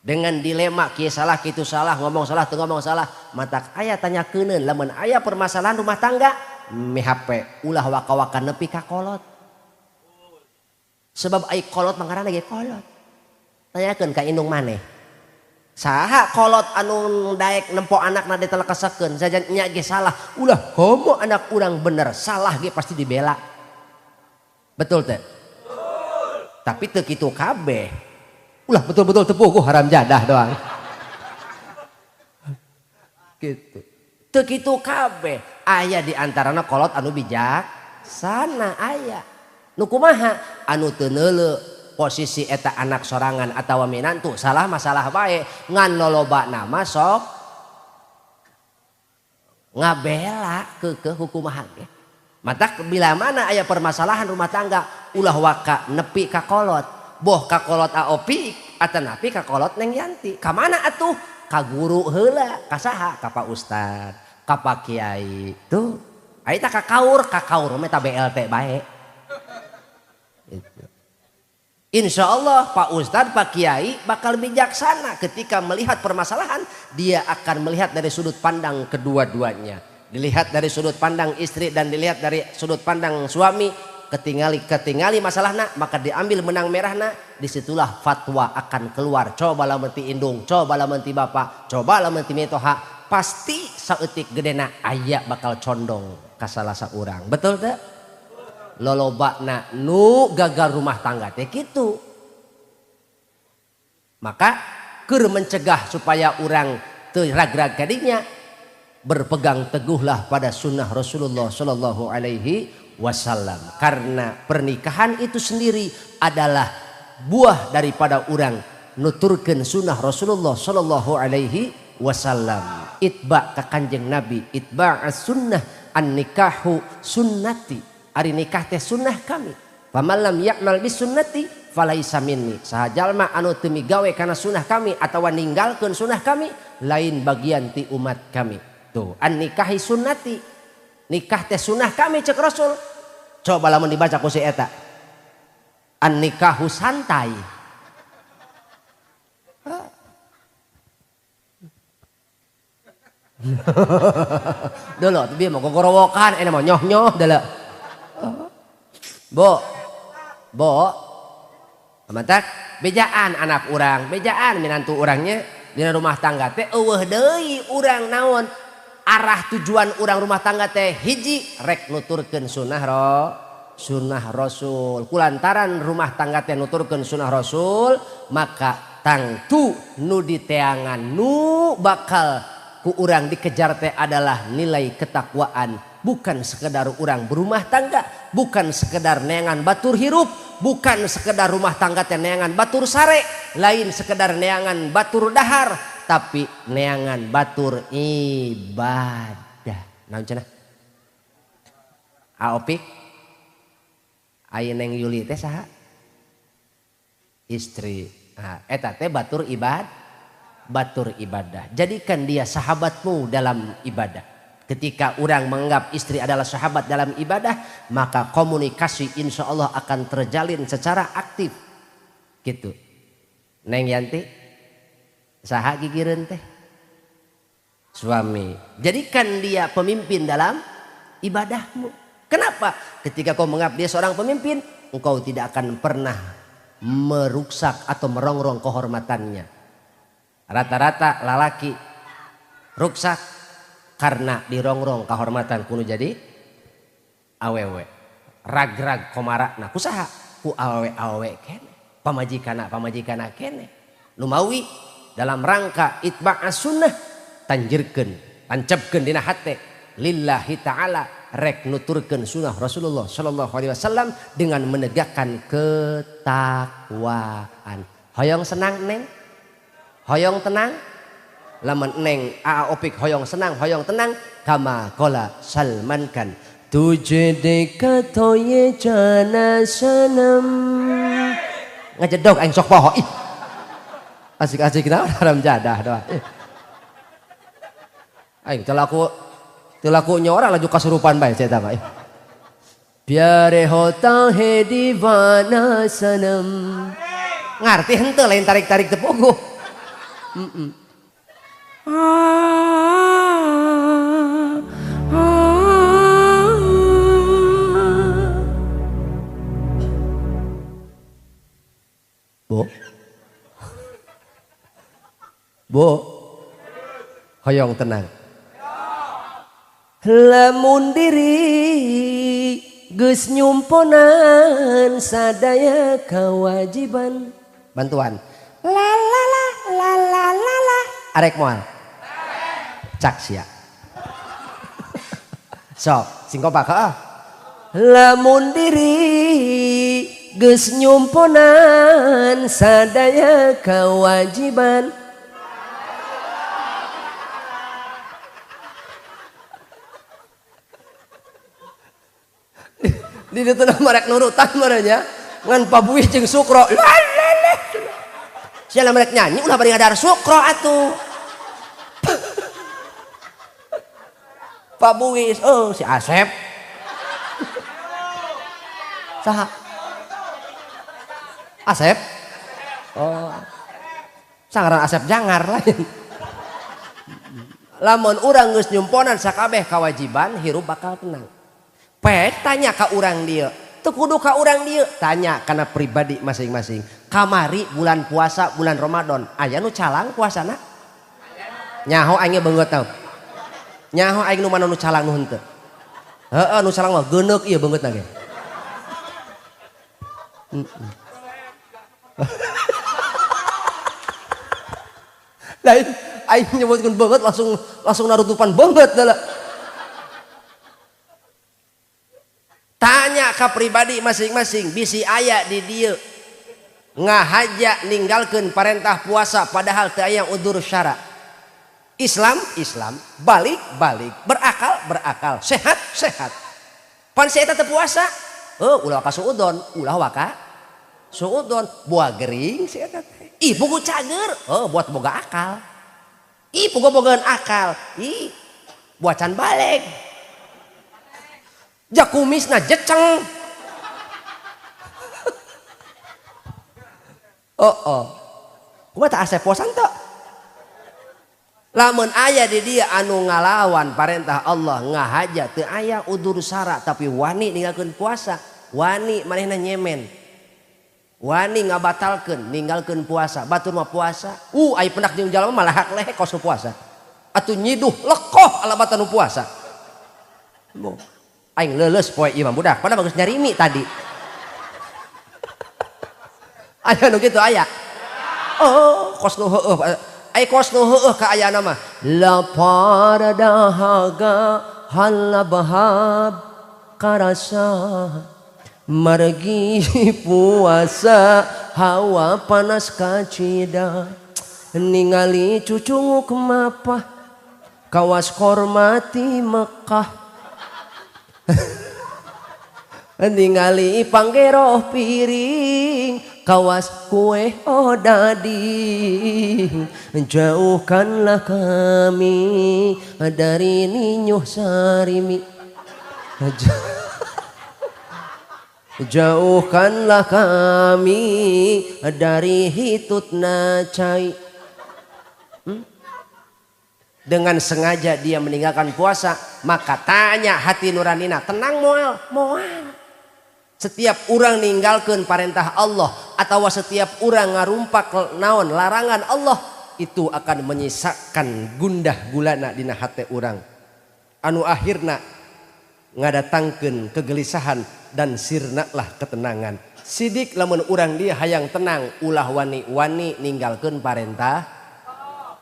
Dengan dilema kieu salah kitu salah, ngomong salah teu ngomong salah, matak aya tanyakeun lamun aya permasalahan rumah tangga, mi HP ulah waka-waka nepi ka kolot. Sebab ai kolot mah ngaranna ge kolot. Tanyakeun ka indung maneh. Saha kolot anu daek nempo anakna ditelekesekeun, sajan nya ge salah, ulah komo anak urang bener, salah ge pasti dibela. Betul teh? Tapi teu kitu kabeh. Ulah betul-betul tepuh haram jadah doang. Gitu. Teu kitu kabeh. Aya di antarana kolot anu bijak sana aya. Nu kumaha anu teu neuleu posisi eta anak sorangan atawa minantu salah masalah bae ngan lolobana mah sok ngabela keukeuh hukumaha ge. Matak bila mana aya permasalahan rumah tangga ulah waka nepi ka kolot. Boh ka kolot aopik atanapi ka kolot Neng Yanti. Ka mana atuh? Ka guru heula, ka saha? Ka Pak Ustad, ka Pak Kiai. Tuh. Aya tah ka kaur mah ta BLT bae. Gitu. Insya Allah Pak Ustad, Pak Kiai bakal bijaksana ketika melihat permasalahan, dia akan melihat dari sudut pandang kedua-duanya. Dilihat dari sudut pandang istri dan dilihat dari sudut pandang suami. Ketingali masalahna, maka diambil menang merahna, disitulah fatwa akan keluar. Cobalah menti indung, cobalah menti bapak, cobalah menti mitoha, pasti saeutik gedena aya bakal condong ka salah saurang. Betul teu? Lolobana nu gagal rumah tangga teh kitu. Maka keur mencegah supaya urang teu ragrag kadinya, berpegang teguhlah pada sunnah Rasulullah sallallahu alaihi wasallam. Karena pernikahan itu sendiri adalah buah daripada urang nuturkeun sunnah Rasulullah sallallahu alaihi wasallam. Itba ka Kanjeng Nabi, itba as-sunnah, an-nikahu sunnati. Ari nikah teh sunnah kami. Faman lam ya'mal bis sunnati falaisa minni. Saha jalma anu teu migawe kana sunnah kami atawa ninggalkeun sunnah kami lain bagian ti umat kami. Tuh, an-nikahi sunnati. Nikah teh sunnah kami cek Rasul. Coba lamun dibaca ku si eta. An-nikahu santai. Dulu bieu mah gogorowokan eta mah nyoh-nyoh deuleu. Bo. Bo. Matak bejaan anak urang, bejaan minantu urangnya dina rumah tangga teh eueuh deui urang naon arah tujuan urang rumah tangga teh hiji rek nuturkeun sunnah sunnah Rasul. Kulantaran rumah tangga teh nuturkeun sunnah Rasul, maka tangtu nu diteangan nu bakal ku urang dikejar teh adalah nilai ketakwaan. Bukan sekedar urang berumah tangga, bukan sekedar neangan batur hirup, bukan sekedar rumah tangga teh neangan batur sare, lain sekedar neangan batur dahar, tapi neangan batur ibadah. Naon cenah? Aopik aya Neng Yuli teh saha? Istri. Nah, eta teh batur batur ibadah. Jadikan dia sahabatmu dalam ibadah. Ketika orang menganggap istri adalah sahabat dalam ibadah, maka komunikasi insya Allah akan terjalin secara aktif. Gitu. Neng Yanti, saha gigireun teh? Suami. Jadikan dia pemimpin dalam ibadahmu. Kenapa? Ketika kau menganggap dia seorang pemimpin, engkau tidak akan pernah meruksak atau merongrong kehormatannya. Rata-rata lalaki ruksak karena dirongrong kehormatan kuno jadi awewe. Ragrag komarakna kusaha ku awewe-awewe kene, pamajikana kene. Lumawi dalam rangka itba' as-sunnah tanjirkeun, tancapkeun dina hate lillahi ta'ala rek nuturkeun sunnah Rasulullah sallallahu alaihi wasallam dengan menegakkan ketakwaan. Hoyong senang Neng? Hoyong tenang? Lamun Neng Aa Opik hoyong senang, hoyong tenang, kama qala Salman Khan, tujhe dekha to ye jana sanam. Ngajedog aing sok poho ih. Asik-asik naon haram jadah doa. Aing teu laku nyora laju kasurupan bae eta mah. Pyare hota hai diwana sanam. Ngarti henteu lain tarik-tarik teu puguh. Bu. Bu. Hoyong tenang. Lamun diri geus nyumponan sadaya kewajiban. Bantuan. La la la la la la la. Arek moal. Cak sia. Sok, sing kompak heeh. Lamun diri geus nyumponan sadaya kewajiban. Di ditu merek nurutan merenya ngan pabuih jeung sukro. Sia merek nyanyi ulah bari ngadar sukro atuh. Pabuis oh si Asep. Saha? Asep? Oh. Sangaran Asep Jangar lain. Lamun urang geus nyumponan sakabeh kawajiban hirup bakal tenang. Pek tanya ka urang dieu, teu kudu ka urang dieu, tanya kana pribadi masing-masing. Kamari bulan puasa, bulan Ramadan, aya nu calang puasana? Nyaho aing beungeut tau. Nyaho aing nu mana nu calang nu henteu. Heeh, nu calang mah geuneuk ieu beungeutna ge. Lain aing nyebutkeun beungeut langsung narutupan beungeut lah. Tanya ke pribadi masing-masing, bisi aya di dieu ngahaja ninggalkeun parentah puasa padahal teu aya udzur syara. Islam, Islam, balik, balik, berakal, berakal, sehat, sehat. Pan si eta teu puasa, heuh ulah waka suudon, ulah waka suudon, buah gering si eta teh. Ih pugu cager, heuh buat boga akal. Ih pugu bogaan akal, ih buat can balik. Jakumisna jeceng. Oh oh. Kumaha tah Asep puasa teu? Lamun aya di dia anu ngalawan parentah Allah ngahaja teu aya udzur syara tapi wani ninggalkeun puasa, wani manehna nyemen. Wani ngabatalkeun ninggalkeun puasa, batur mah puasa. Aya pendak jeung jalma malah hak lehe kos puasa. Atuh nyiduh lekoh alabatan nu puasa. Bo. Aing leuleus poe ieu mah budak, padahal bagus nyarimi tadi. Aya nu kitu aya. Oh, kos nu heueuh. Ai kos nu heueuh ka ayana mah. Lapar dahaga halabahab karasa margi puasa hawa panas kacida ningali cucunguk mapah kawas kormati Mekah. Ningali panggeroh piring kawas kue odading, jauhkanlah kami dari ninyuh sarimi. Jauhkanlah kami dari hitut nacai. Dengan sengaja dia meninggalkan puasa, maka tanya hati nuranina, tenang moal, moal. Setiap orang ninggalkan perintah Allah atau setiap orang ngarumpak naon larangan Allah, itu akan menyisakan gundah gulana dina hate urang. Anu akhirna ngadatangkeun kegelisahan dan sirnalah ketenangan. Sidik lamun urang dia hayang tenang, ulah wani-wani ninggalkeun parentah.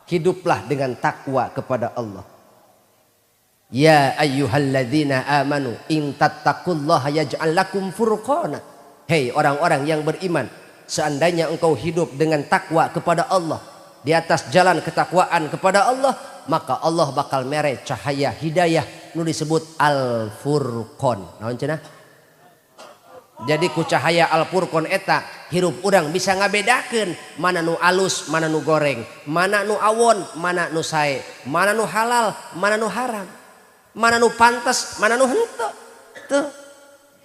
Hiduplah dengan takwa kepada Allah. Ya ayyuhalladzina amanu in tattaqullaha yaj'al lakum furqana. Hei orang-orang yang beriman, seandainya engkau hidup dengan takwa kepada Allah, di atas jalan ketakwaan kepada Allah, maka Allah bakal mere cahaya hidayah nu disebut al-furqan. Naon cenah? Jadi ku cahaya al-furqan eta hirup urang bisa ngabedakeun mana nu alus, mana nu goreng, mana nu awon, mana nu sae, mana nu halal, mana nu haram, mana nu pantes, mana nu henteu. Tuh.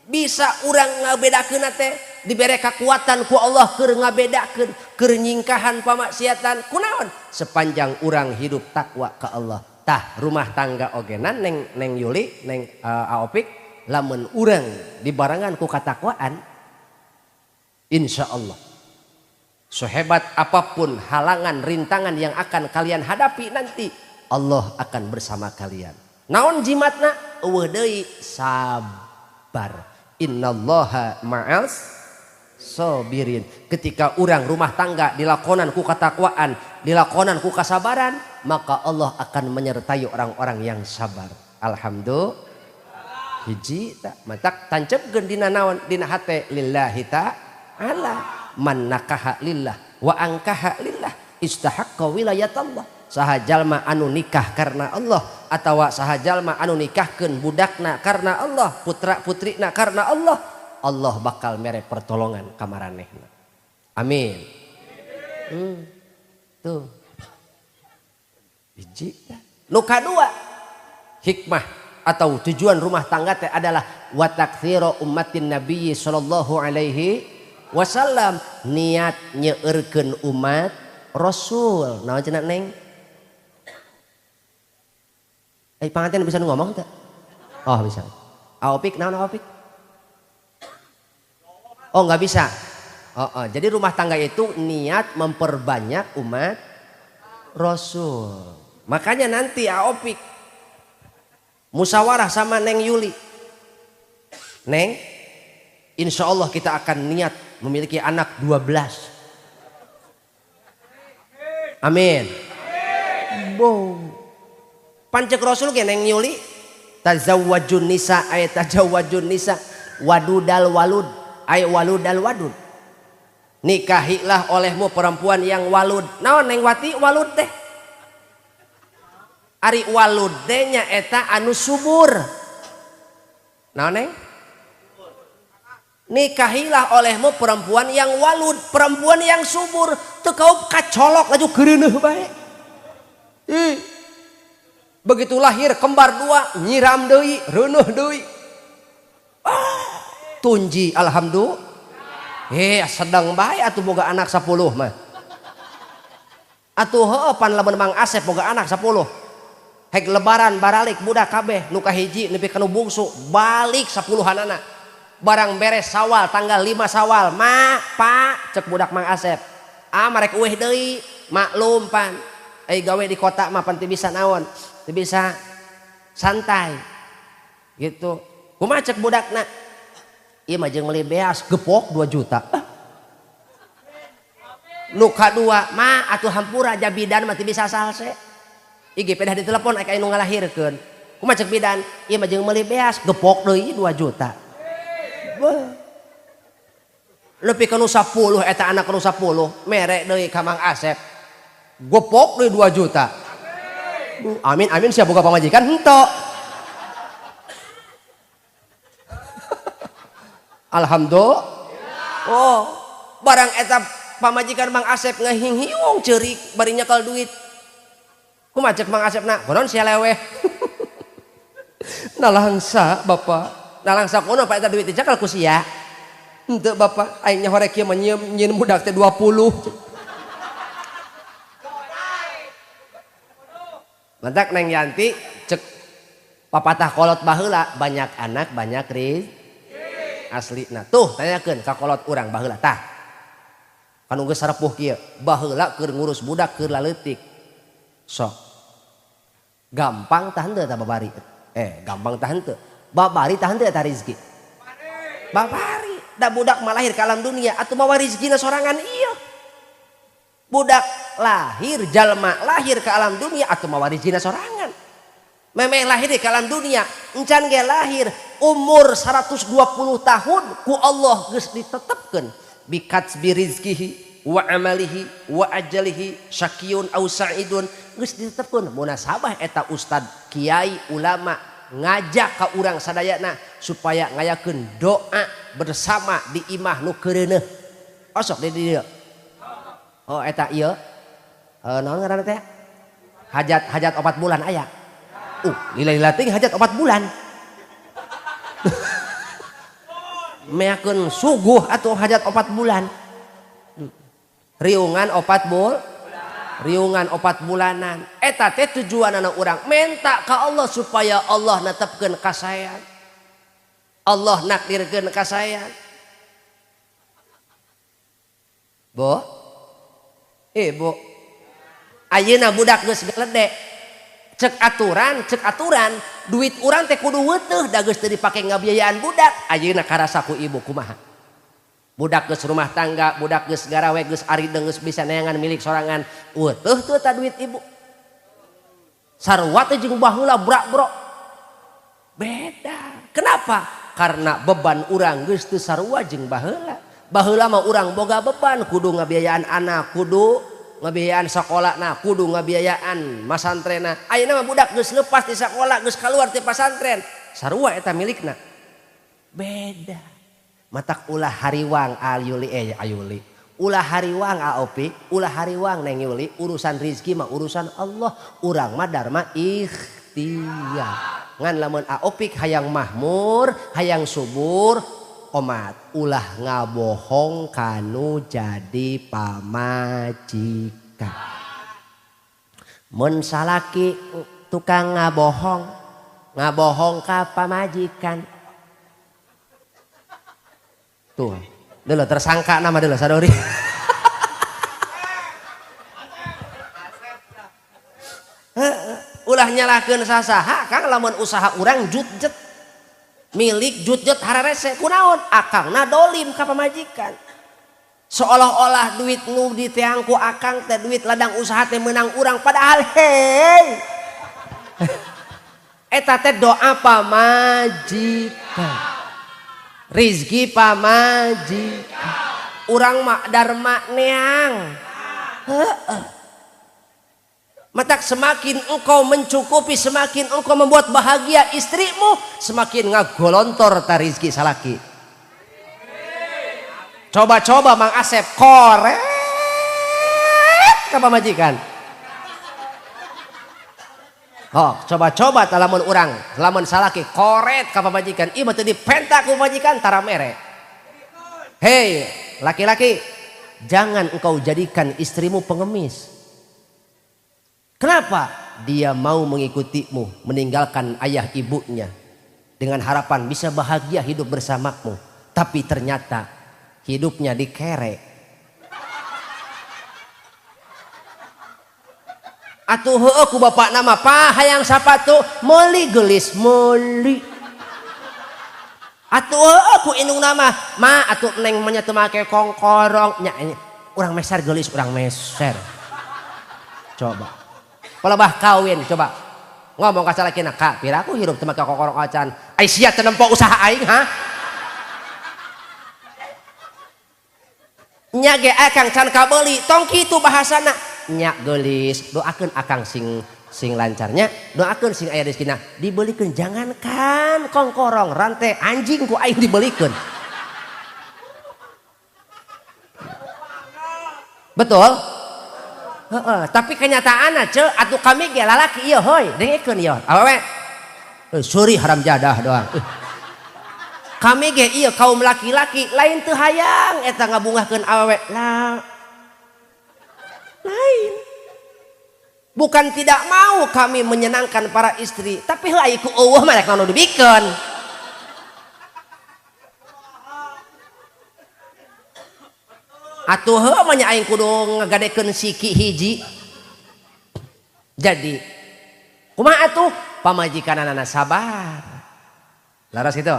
Bisa urang ngabedakeun teh Dibere kekuatan ku Allah keur ngabedakeun, keur nyingkahan pamaksiatan. Kunaon? Sepanjang urang hidup takwa ka Allah. Tah rumah tangga ogenan neng neng Yuli, neng Aopik, lamun urang dibarengan ku katakwaan, insya Allah sehebat apapun halangan rintangan yang akan kalian hadapi nanti, Allah akan bersama kalian. Naon jimatna? Eueuh deui sabar. Innallaha ma'as sobirin. Ketika urang rumah tangga dilakonan ku katakwaan, dilakonan ku kasabaran, maka Allah akan menyertai orang-orang yang sabar. Alhamdulillah. Hiji tak matak tancepkeun dina naon dina hate lillahi ta'ala. Man nakaha lillah wa angkaha lillah istahaqqa wilayatallah. Saha jalma anu nikah karena Allah atawa saha jalma anu nikahkeun budakna karena Allah, putra putrina karena Allah, Allah bakal mere pertolongan ka maranehna. Amin. Tuh. Hiji. Nu kadua, hikmah atau tujuan rumah tangga teh adalah wa taktsiru ummatin nabiyyi sallallahu alaihi wasallam, niat nyeurkeun umat Rasul. Naon cenah Neng? Panganten bisa ngomong teh? Oh bisa. Aopik naon aopik? Oh nggak bisa. Oh, oh. Jadi rumah tangga itu niat memperbanyak umat Rasul. Makanya nanti Aopik musyawarah sama Neng Yuli. Neng, insya Allah kita akan niat memiliki anak 12. Amin. Boom. Pancek Rasul ke Neng Yuli, tazawwajun nisa ay tazawwajun nisa wadudal walud ay waludal wadud. Nikahilah olehmu perempuan yang walud. Naon Neng Wati walud teh? Ari walud teh nya eta anu subur. Naon Neng? Nikahilah olehmu perempuan yang walud, perempuan yang subur. Teu kaup kacolok laju geureuneuh bae. Ih. Begitu lahir kembar dua, nyiram deui, reuneuh deui. Ah, tunji alhamdulillah. Sedang bae atuh boga anak 10 mah. Atuh heueuh pan lamun Mang Asep boga anak 10. Hek lebaran baralik budak kabeh nu kahiji nepi ka nu bungsu balik 10-anana. Barang beres Sawal tanggal 5 Sawal, ma, pa cek budak Mang Asep. Ah marek eueuh deui, maklum pan. Gawe di kota mah pan teu bisa naon, teu bisa santai. Gitu. Kumaha cek budakna? Ieu mah jeung meuli beas gepok 2 juta. Nu kadua mah atuh hampura ja bidan mah teu bisa salse. Ige pedah ditelepon aya nu ngalahirkeun. Kumaha cek bidan? Ieu mah jeung meuli beas gepok deui 2 juta. Lebih ke nu 10 eta anak nu 10 mere deui ka Mang Asep. Gepok deui 2 juta. Amin amin siap boga pamajikan henteu. Alhamdulillah. Oh, barang eta pamajikan Mang Asep ngahinghiung ceurik bari nyekel duit. Kumaha cek Mang Asep na? Konon sia leweh. Nalangsa bapak. Nalangsa kono pak eta duit dicekel ku sia. Henteu bapak, aing nyahorek kieu mah nyieun budak teh 20. Mantak Neng Yanti cek papatah kolot baheula banyak anak banyak rizki. Asli nah tuh tanyakeun ka kolot urang baheula tah. Kan geus sarepuh kieu, baheula keur ngurus budak keur laleutik. Sok. Gampang tah henteu tah babari. Gampang tah henteu. Babari tah henteu eta rezeki. Babari da budak mah lahir ka alam dunia atuh mawa rezekina sorangan ieu. Budak lahir jalma lahir ke alam dunia atuh mawa rezekina sorangan. Memeh lahir di alam dunia encan ge lahir umur 120 tahun ku Allah geus ditetepkeun bikatsbi rizkihi wa amalihi wa ajalihi syakiyun au sa'idun geus ditetepkeun. Munasabah eta ustad kiai ulama ngajak ka urang sadayana supaya ngayakeun doa bersama di imah nu keureuneuh. Osok di dieu. Oh eta ieu naon ngaranna teh? Hajat hajat 4 bulan aya. Lila-lila ting hajat 4 bulan. Meakeun suguh atuh hajat 4 bulan. Riungan 4 bul. Riungan 4 bulanan. Eta teh tujuanana urang menta ka Allah supaya Allah netepkeun kasaean. Allah nakdirkeun kasaean. Bo? Bu. Ayeuna budak geus geledek. Cek aturan duit urang teh kudu weuteuh da geus teu dipake ngabiayaan budak. Ayeuna karasa ku ibu kumaha? Budak geus rumah tangga, budak geus garawe, geus arideung, geus bisa neangan milik sorangan. Weuteuh teu ta duit ibu? Sarua teh jeung baheula brak-brok. Beda. Kenapa? Karena beban urang geus teu sarua jeung baheula. Baheula mah urang boga beban kudu ngabiayaan anak, kudu ngabiayaan sakolana, kudu ngabiayaan masantrena. Ayeuna mah budak geus lepas di sakola, geus kaluar ti pasantren. Sarua eta milikna. Beda. Matak ulah hariwang Ayuli Ayuli. Ulah hariwang Aopi, ulah hariwang Neng Yuli, urusan rizki mah urusan Allah, urang mah dharma ikhtiar. Ngan lamun Aopik hayang mahmur, hayang subur, omat ulah ngabohong kanu jadi pamajikan. Mun salaki tukang ngabohong, ngabohong ka pamajikan. Tuh, dulu tersangka nama dulu sadori. Ulah nyalahkeun sasaha Kang lamun usaha urang jutjet. Milik jutjet hararese kunaon akangna dolim ka pamajikan. Seolah-olah duit nu diteang ku akang teh duit ladang usaha teh menang urang padahal hei. Eta teh doa pamajikan. Rizki pamajikan. Urang mah dharma neang. Heeh. Matak semakin engkau mencukupi, semakin engkau membuat bahagia istrimu, semakin ngagolontor ta rizki salaki. Coba-coba Mang Asep koret ka pamajikan. Oh, coba-coba lamun urang, lamun salaki koret ka pamajikan, ieu mah teu dipenta ku pamajikan tara mere. Hei, laki-laki, jangan engkau jadikan istrimu pengemis. Kenapa? Dia mau mengikutimu, meninggalkan ayah ibunya dengan harapan bisa bahagia hidup bersamamu. Tapi ternyata hidupnya dikerek. Atuh heueuh ku bapak nama pa hayang sapatu meuli geulis meuli. Atuh heueuh ku indung nama ma atuh neng mah nya teu make kongkorong nya urang meser geulis urang meser. Coba. Palebah kawin coba ngomong ka salakina ka piraku hirup teu make kokorong acan ai sia teu nempo usaha aing ha nya ge akang can kabeuli tong kitu bahasana nya geulis doakeun akang sing sing lancarnya doakeun sing aya rezekina dibelikeun jangankan kongkorong rantai anjing ku aing dibelikeun. Betul? Heeh, tapi kenyataan ce atuh kami ge lalaki ieu hoi dengekeun ieu awewe suri haram jadah doang. Kami ge ieu kaum laki-laki lain teu hayang eta ngabungahkeun awewe lah lain. Bukan tidak mau kami menyenangkan para istri, tapi heuh aya ku eueuh mah rek naon nu dibikeun. Atuh heuh mah nya aing kudu ngagadekeun siki hiji. Jadi kumaha atuh pamajikanana sabar. Laras kitu.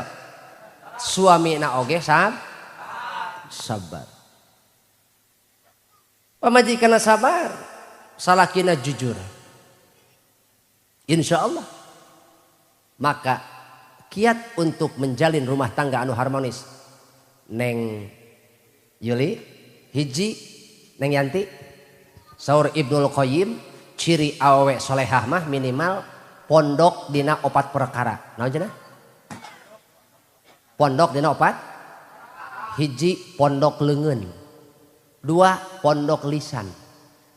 Suamina oge sabar. Pamajikanna sabar, salakina jujur. Insya Allah. Maka kiat untuk menjalin rumah tangga anu harmonis. Neng Yuli, hiji Neng Yanti, saur Ibnul Qayyim, ciri awewe solehah mah minimal pondok dina 4 perkara. Naon cenah? Pondok dina 4. Hiji pondok leungeun, 2 pondok lisan,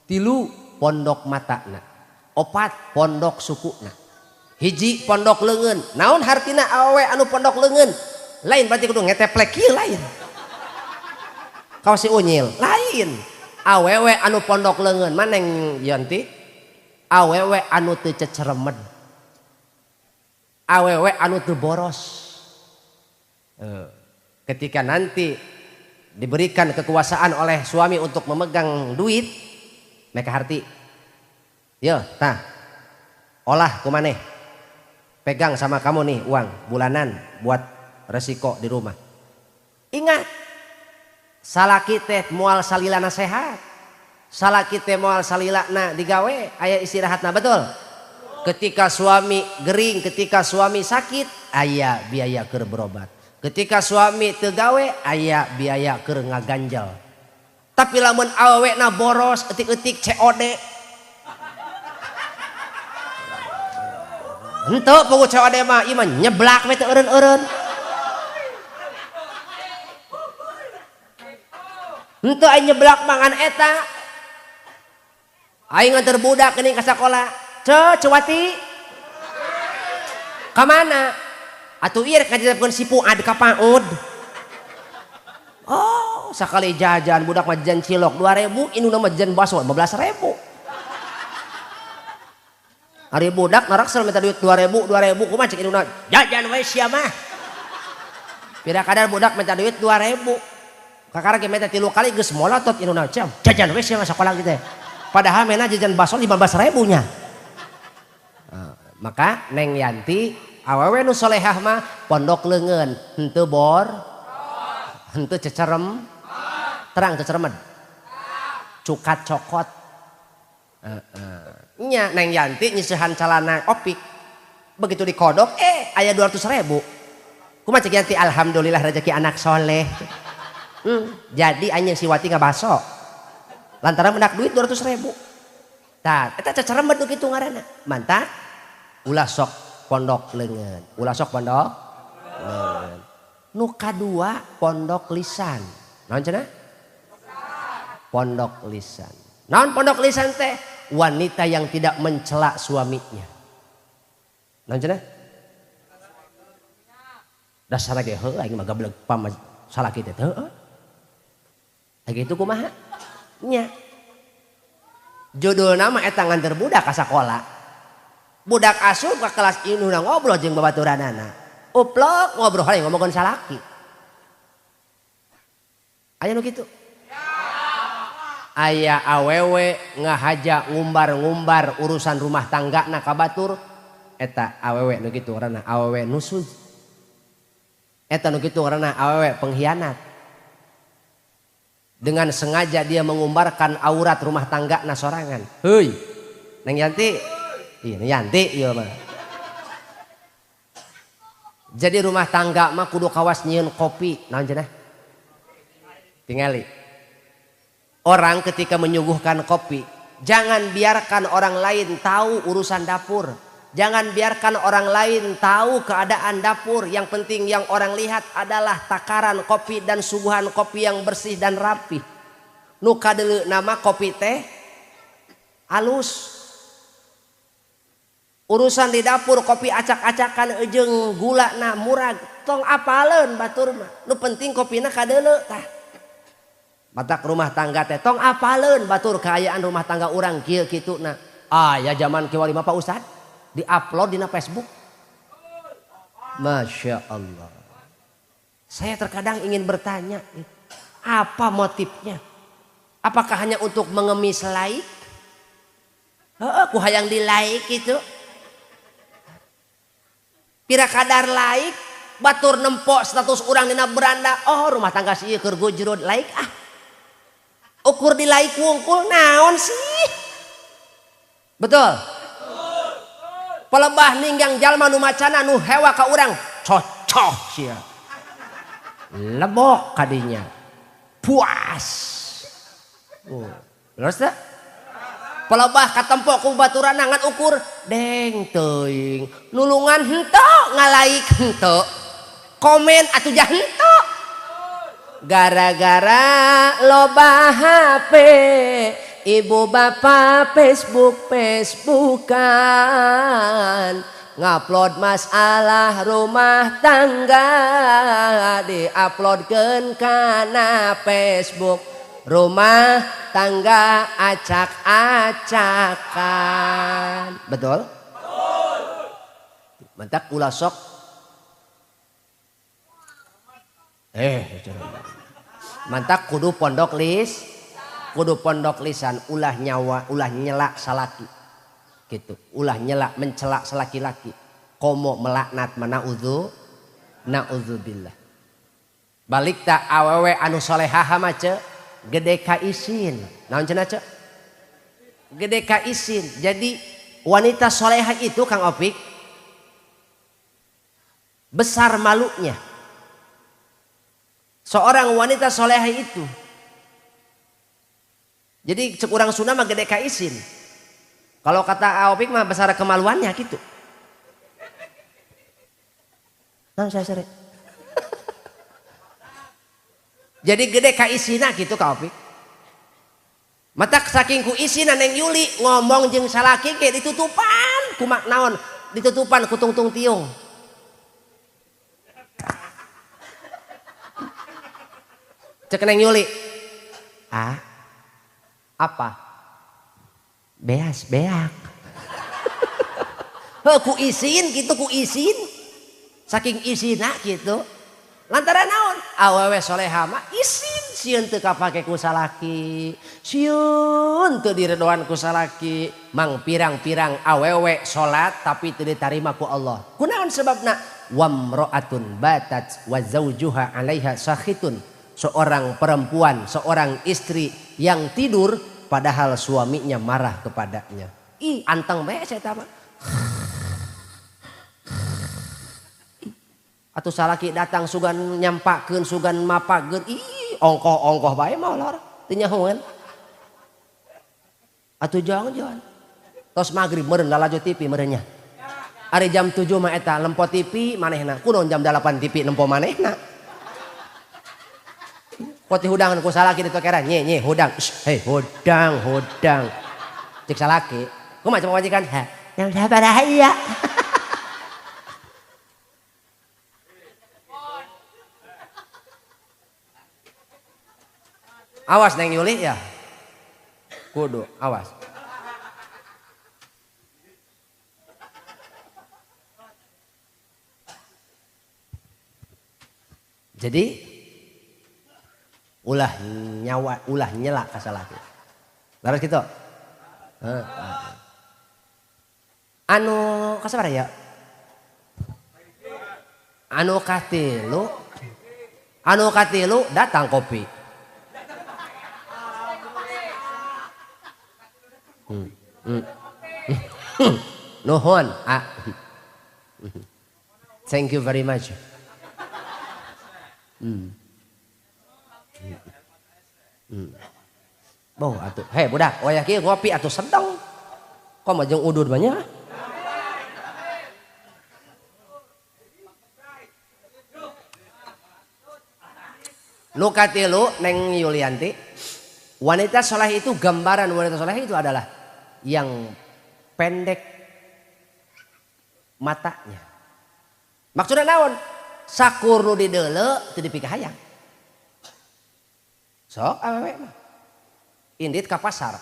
3 pondok matana, 4 pondok sukuna. Hiji pondok leungeun. Naon hartina awewe anu pondok leungeun? Lain berarti kudu ngeteplek kieu lain. Kawas si unyil, lain. Awewe anu pondok leungeun mah Neng Yanti, awewe anu teu ceceremed. Awewe anu teu boros. Ketika nanti diberikan kekuasaan oleh suami untuk memegang duit, mereka harti. Yo, tah. Olah kumaneh. Pegang sama kamu nih uang bulanan buat resiko di rumah. Ingat, salaki teh moal salilana sehat. Salaki teh moal salilana digawe, aya istirahatna, betul? Ketika suami gering, ketika suami sakit, aya biaya keur berobat. Ketika suami teu gawe, aya biaya keur ngaganjel. Tapi lamun awewena boros, etik-etik COD. Henteu pugu COD mah, ieu mah nyeblak we teu eureun-eureun. Henteu aing nyeblak mangan eta. Aing nganter budak geuning ka sakola. Ceu, Cewati. Ka mana? Atuh ieu rek ngajadapkeun si Fuad ka PAUD. Oh, sakali jajan budak mah jajan cilok 2000, indungna mah jajan bakso 15.000. Ari budak naraksel minta duit 2000, 2000 kumaha cek indungna? Jajan we sia mah. Pira kadar budak minta duit 2000. Kakara ge minta 3 kali geus molotot indungna. Jajan we sia mah sakola kitu. Padahal mena jajan bakso 15.000 nya. Nah, maka Neng Yanti awewe nu solehah mah pondok leungeun, henteu bor, henteu cecerem, terang ceceremed, cukat cokot. Nya Neng Yanti nyisihan calana opik, begitu dikodok, aya 200.000. Kumaha cek Yanti, alhamdulillah rezeki anak soleh. Jadi anjeun si Wati ngabaso, lantaran mendak duit 200.000. Tah, eta ceceremed nu kitu ngaranna. Mantap, ulah sok pondok leungeun, ulah sok pondok leungeun. Nu kadua pondok lisan. Naon cenah? Pondok lisan. Naon pondok lisan teh? Wanita yang tidak mencela suaminya. Naon cenah? Dasar ge heuh aing mah gablek pam salaki teh heuh. Lagi itu kumaha? Nya. Judulna mah eta nganter budak ka sakola. Budak asup ka kelas indungna ngobrol jeung babaturanana. Uplok ngobrol hayang ngomongkeun salaki. Aya nu kitu? Aya awewe ngahaja ngumbar-ngumbar urusan rumah tanggana ka batur, eta awewe nu kitu ngaranna awewe nusuz. Eta nu kitu ngaranna awewe pengkhianat. Dengan sengaja dia mengumbarkan aurat rumah tanggana sorangan. Heuy. Neng Yanti. Iya, Neng Yanti ieu mah. Jadi rumah tangga mah kudu kawas nyieun kopi, naon cenah? Tingali. Orang ketika menyuguhkan kopi, jangan biarkan orang lain tahu urusan dapur. Jangan biarkan orang lain tahu keadaan dapur. Yang penting yang orang lihat adalah takaran kopi dan suguhan kopi yang bersih dan rapi. Nu kadeuleu nama kopi teh alus. Urusan di dapur kopi acak-acakan jeung gula na murag tong apaleun batur mah. Nu penting kopina kadeuleu tah. Matak rumah tangga teh tong apaleun batur kaayaan rumah tangga urang kieu kituna. Ah ya zaman kiwari mah Pak Ustad diupload dina Facebook. Masya Allah. Saya terkadang ingin bertanya, apa motifnya? Apakah hanya untuk mengemis like? Heeh, ku hayang di like gitu. Pira kadar like, batur nempok status urang dina beranda, oh rumah tangga si ieu keur gujrud, like ah. Ukur di like wungkul naon sih? Betul. Pelebah ninggang jalma nu macana nu hewa ka urang, cocok sia. Lebok kadinya. Puas. Oh, leres teh? Pelebah katempok ku baturan ngan ukur deng teuing. Nulungan henteu, ngalaik henteu. Komen atuh jah henteu. Gara-gara loba HP, ibu bapak Facebook Facebookan, Ngupload masalah rumah tangga diuploadkeun kana Facebook. Rumah tangga acak-acakan. Betul? Betul. Mentak ulah sok. Mantak kudu pondok lis, kudu pondok lisan, ulah nyawa, ulah nyelak salaki. Gitu, ulah nyelak mencelak selaki-laki. Komo melaknat mana udzu, naudzubillah. Balik tak awewe anu solehah mah ce, gede ka isin. Naon cenah ce? Gede ka isin. Jadi wanita soleha itu Kang Opik besar malunya. Seorang wanita soleha itu. Jadi cek urang Sunda mah gede ka isin. Kalau kata Opik mah besar kemaluannya gitu. Nah, saya sere. Jadi gede ka isina gitu Kak Opik. Matak saking ku isina Neng Yuli ngomong jeung salaki ge ditutupan ku naon, ditutupan ku tungtung tiung. Cek Neng Yuli. Ah. Apa? Beas beak. Heuh ku isin gitu ku isin. Saking isina gitu. Lantaran naon? Awewe soleha mah isin sieun teu kapake ku salaki. Sieun teu diredoan ku salaki. Mang pirang-pirang awewe salat tapi teu ditarima ku Allah. Kunaon sebabna? Wamra'atun batat wa zaujuha 'alaiha sakhitun. Seorang perempuan, seorang istri yang tidur padahal suaminya marah kepadanya. Ih, anteng bae saya mah. Atuh salaki datang sugan nyampakeun, sugan mapakeun. Ih, ongkoh-ongkoh bae molor, teu nyahoeun. Atuh jang-jang. Tos magrib meureun lalajo TV meureun nya. Ari jam 7 mah eta lempo TV manehna. Kunaon jam 8 TV nempo manehna. Poti hudangan ku salaki ditokeran nye nye hudang. Hei hudang hudang. Cek salaki. Kumaha cek pamajikan? Ha, yang sabar aya. Awas Neng Yuli ya. Kudu awas. Jadi ulah nyawa, ulah nyelak ka salaki. Laras kitu. Anu kasabaraha ya? Anu katilu datang kopi. Nuhun. Thank you very much. Boh atuh. Hei budak, wayah kieu ngopi atuh sedeng. Kok mah jeung udud banyak. Nu katilu Neng Yulianti, wanita soleh itu gambaran wanita soleh itu adalah yang pendek matanya. Maksudnya naon? Sakur nu dideuleu teu dipikahayang. Sok awewe mah. Indit ka pasar.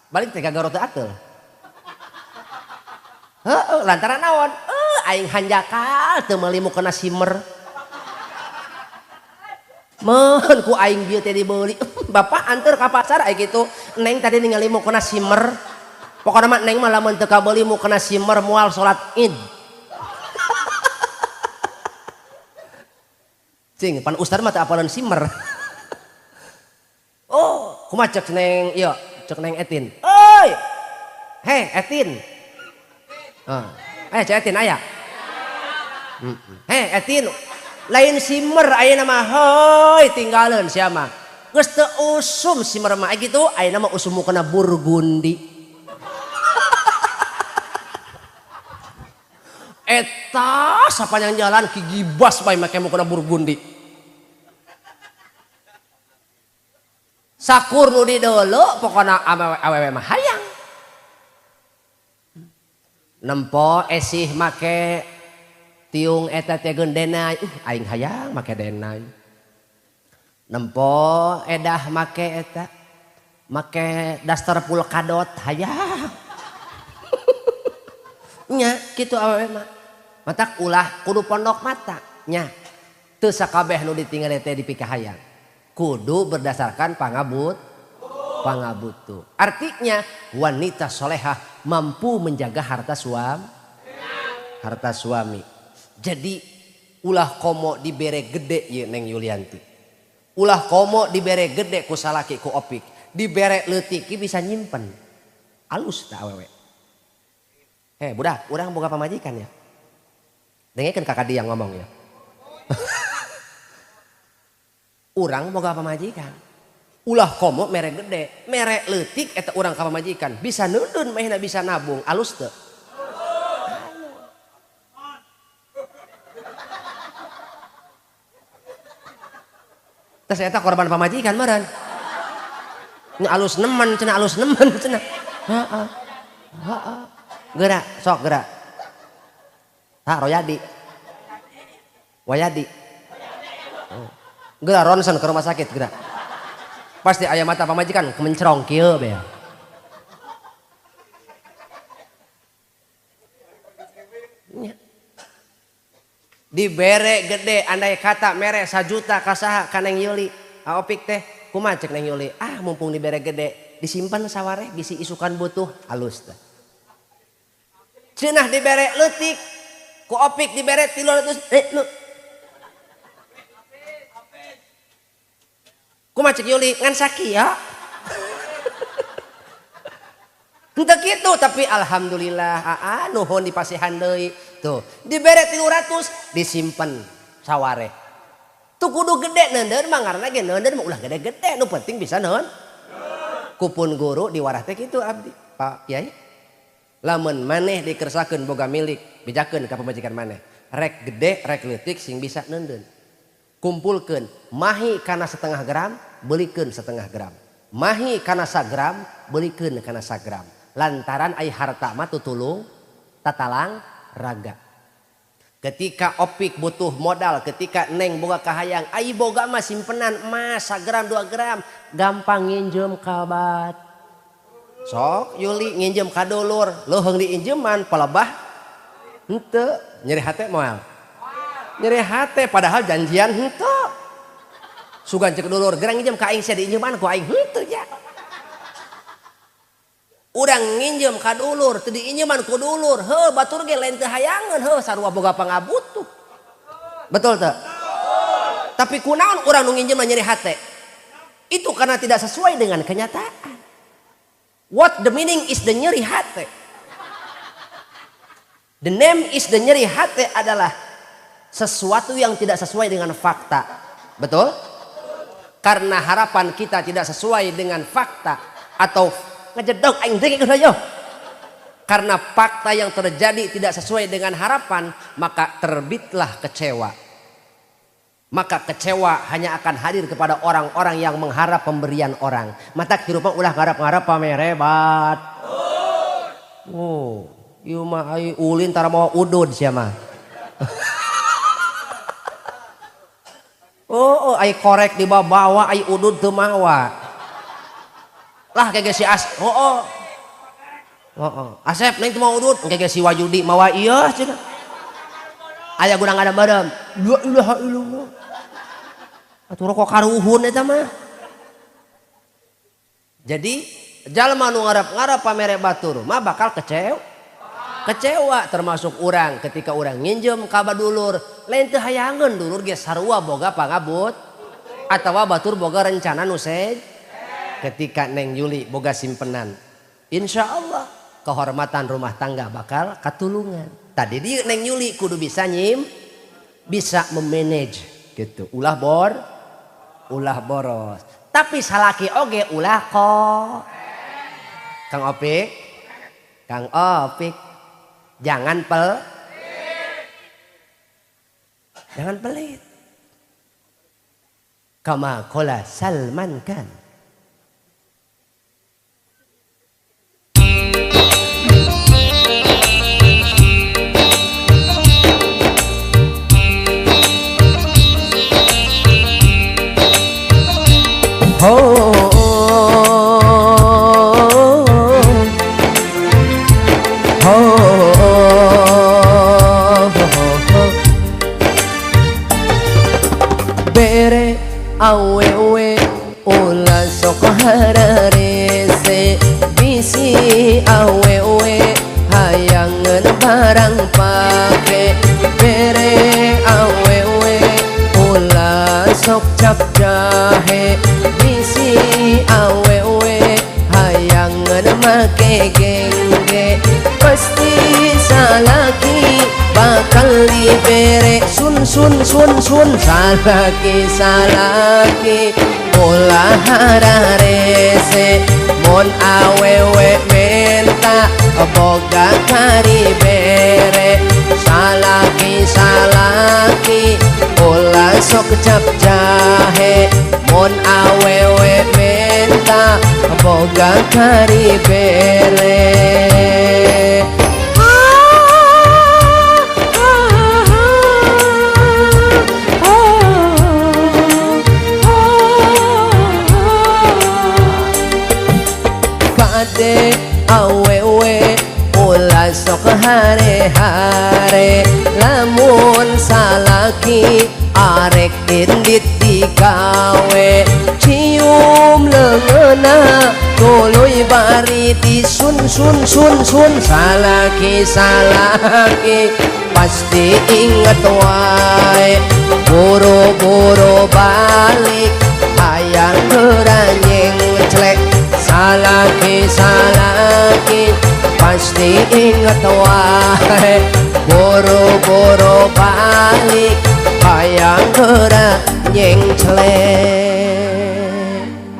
Balik teh gagaro teu ateul. Heueuh lantaran naon? Aing hanjakal teu meuli mukena simer. Meun ku aing bieu teh dibeuli. Bapak anteur ka pasar aya kitu. Neng tadi ningali mukena simer. Pokona mah neng mah lamun teu kabeuli mukena simer moal salat Id. Cing, pan ustad mah teu apalan simer. Oh, kumaha cek neng ieu, cek neng Etin. Euy. Heh, Etin. Cek Etin aya. Heh, Etin. Lain simer ayeuna mah heuy tinggaleun sia mah. Geus teu usum simer mah kitu, ayeuna mah usum mukena burgundi. Eta sapanjang jalan kigibas bae make mukena burgundi. Sakur nu dideuleu pokona awewe mah hayang. Nempo esih make tiung eta teh denai, aing hayang make denai. Nempo edah make eta, make daster polkadot hayang. Nya kitu awewe mah. Matak ulah kudu pondok mata nya. Teu sakabeh nu ditinggal teh dipikahayang. Kudu berdasarkan pangabut pangabutuh. Artinya wanita solehah mampu menjaga harta suami. Harta suami. Jadi ulah komo dibere gede ye Neng Yulianti. Ulah komo dibere gede ku salaki ku opik. Dibere leutik bisa nyimpen. Alus tak awewe. Budak, urang boga pamajikan ya. Dengekeun kakak dia ngomong ya. Urang boga pamajikan. Ulah komo mere gede, mere leutik eta urang ka pamajikan. Bisa neundeun mehna bisa nabung, alus teu? Terus eta korban pamajikan meureun. Nya alus nemen cenah, alus nemen cenah. Heeh. Heeh. Geura, sok geura. Ha Royadi. Wayadi. Geura ronsen ke rumah sakit geura. Pasti aya mata pamajikan kemencerong kieu be. Dibere gede andai kata mere 1 juta ka saha ka Neng Yuli. Opik teh kumaha cek Neng Yuli? Ah mumpung dibere gede disimpan sawareh bisi isukan butuh alus teh. Cenah dibere leutik ku opik dibere 300 nu. Kumaha cek Yuli ngan sakieu. Henteu kitu tapi alhamdulillah aa nuhun dipasihan deui. Tuh, dibere 300 disimpen sawareh. Tuh kudu gede neundeun mah ngaranna ge neundeun mah ulah gede-gede nu penting bisa neun. Kupun guru diwarah teh kitu abdi, Pak Kiai. Lamun maneh dikersakeun boga milik, bejakeun ka pamajikan maneh. Rek gede, rek leutik sing bisa neundeun. Kumpulkeun mahi kana setengah gram, belikeun setengah gram. Mahi kana sagram, belikeun kana sagram. Lantaran ai harta mah tutulung tatalang raga. Ketika opik butuh modal, ketika neng boga kahayang, ai boga mah simpenan emas sagram 2 gram, gampang nginjem kabat. Sok Yuli nginjem ka dulur, leuheung diinjeman palebah henteu, nyeri hate moal. Nyeri hate padahal janjian henteu. Sugan cek dulur, gerang nginjem ka aing sia diinjeman ku aing henteu ja. Urang nginjem ka dulur, teu diinjeman ku dulur, heuh batur ge lain teu hayangeun, heuh sarua boga pangabutuh. Betul teu? Tapi kunaon urang nu nginjem nyeri hate? Itu karena tidak sesuai dengan kenyataan. What the meaning is the nyeri hate? The name is the nyeri hate adalah sesuatu yang tidak sesuai dengan fakta. Betul? Karena harapan kita tidak sesuai dengan fakta atau ngejedok aing deui yo. Karena fakta yang terjadi tidak sesuai dengan harapan, maka terbitlah kecewa. Maka kecewa hanya akan hadir kepada orang-orang yang mengharap pemberian orang. Mata kehidupan ulah ngarap-ngarap pamerebat. Oh, ieu mah ai ulin tara mawa udud sia mah. Oh, ai korek dibawa-bawa, ai udud teu mawa. Lah kege si As, oh, oh. Oh, oh. Asep neng teu mawa udud, kege si Wajudi mawa ieu cenah. Aya gudang ada badam. La ilaha illallah. Atuh rokok karuhun eta mah. Jadi jalma nu ngarap-ngarap pamere batur mah bakal kecewa. Kecewa termasuk urang ketika urang nginjem ka badulur, lain teu hayangeun dulur ge sarua boga pangabut atawa batur boga rencana nu seje. Ketika Neng Yuli boga simpenan, insya Allah kehormatan rumah tangga bakal katulungan. Tadi dia Neng Yuli kudu bisa nyim, bisa memanage gitu. Ulah bor, ulah boros. Tapi salaki oge ulah kok. Kang Opik, Kang Opik, jangan jangan pelit. Kama kola Salman kan. Bisi awewe hayangeun barang pake bere awewe ulah sok cap jahe. Bisi awewe hayangeun make gengge pasti salaki bakal dibere sun sun sun sun. Salaki salaki ulah hararese mun awewe menta boga kari bere. Salaki salaki ulah sok cap jahe mun awewe menta boga kari bere. Kade awewe ulah sok hare-hare lamun salaki arek indit digawe cium leungeunna tuluy bari disun sun sun sun. Salaki salaki pasti inget wae buru-buru balik hayang geura nyengclek. Salaki salaki pasti inget wae buru-buru balik hayang geura nyengclek.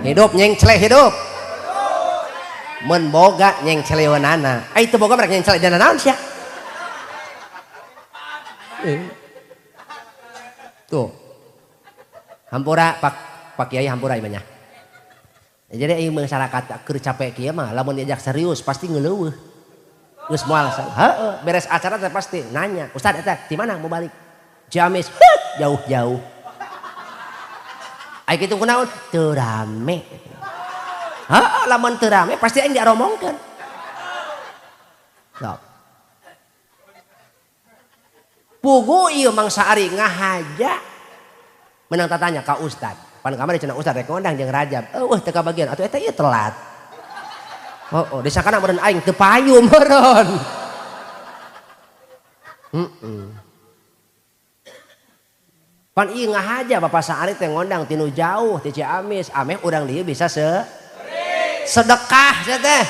Hidup nyengclek hidup mun boga nyengcleunana ai teu boga merek nyengclek dana naon sia. Tuh hampura Pak Kiai hampura ieu mah nya. Jadi ieu masyarakat keur capek kieu mah lamun diajak serius pasti ngeleuweuh. Geus moal heeh beres acara teh pasti nanya, "Ustad eta di mana mau balik?" Ciamis, jauh-jauh. Ai kitu kunaon? Teu rame. Heeh lamun teu rame pasti aing diaromongkeun. Sok. Pugu ieu mangsa ari ngahaja. Menang tatanya ka ustad. Pan kamari cenah ustad rek ngondang jeung Rajab. Eueuh teu kabagian atuh eta ieu telat. Oh, disangkana meureun aing teu payu meureun. Heeh. Pan ieu ngahaja Bapak Saari teh ngondang tinu jauh ti Ciamis, ameh urang dieu bisa sedekah sia teh.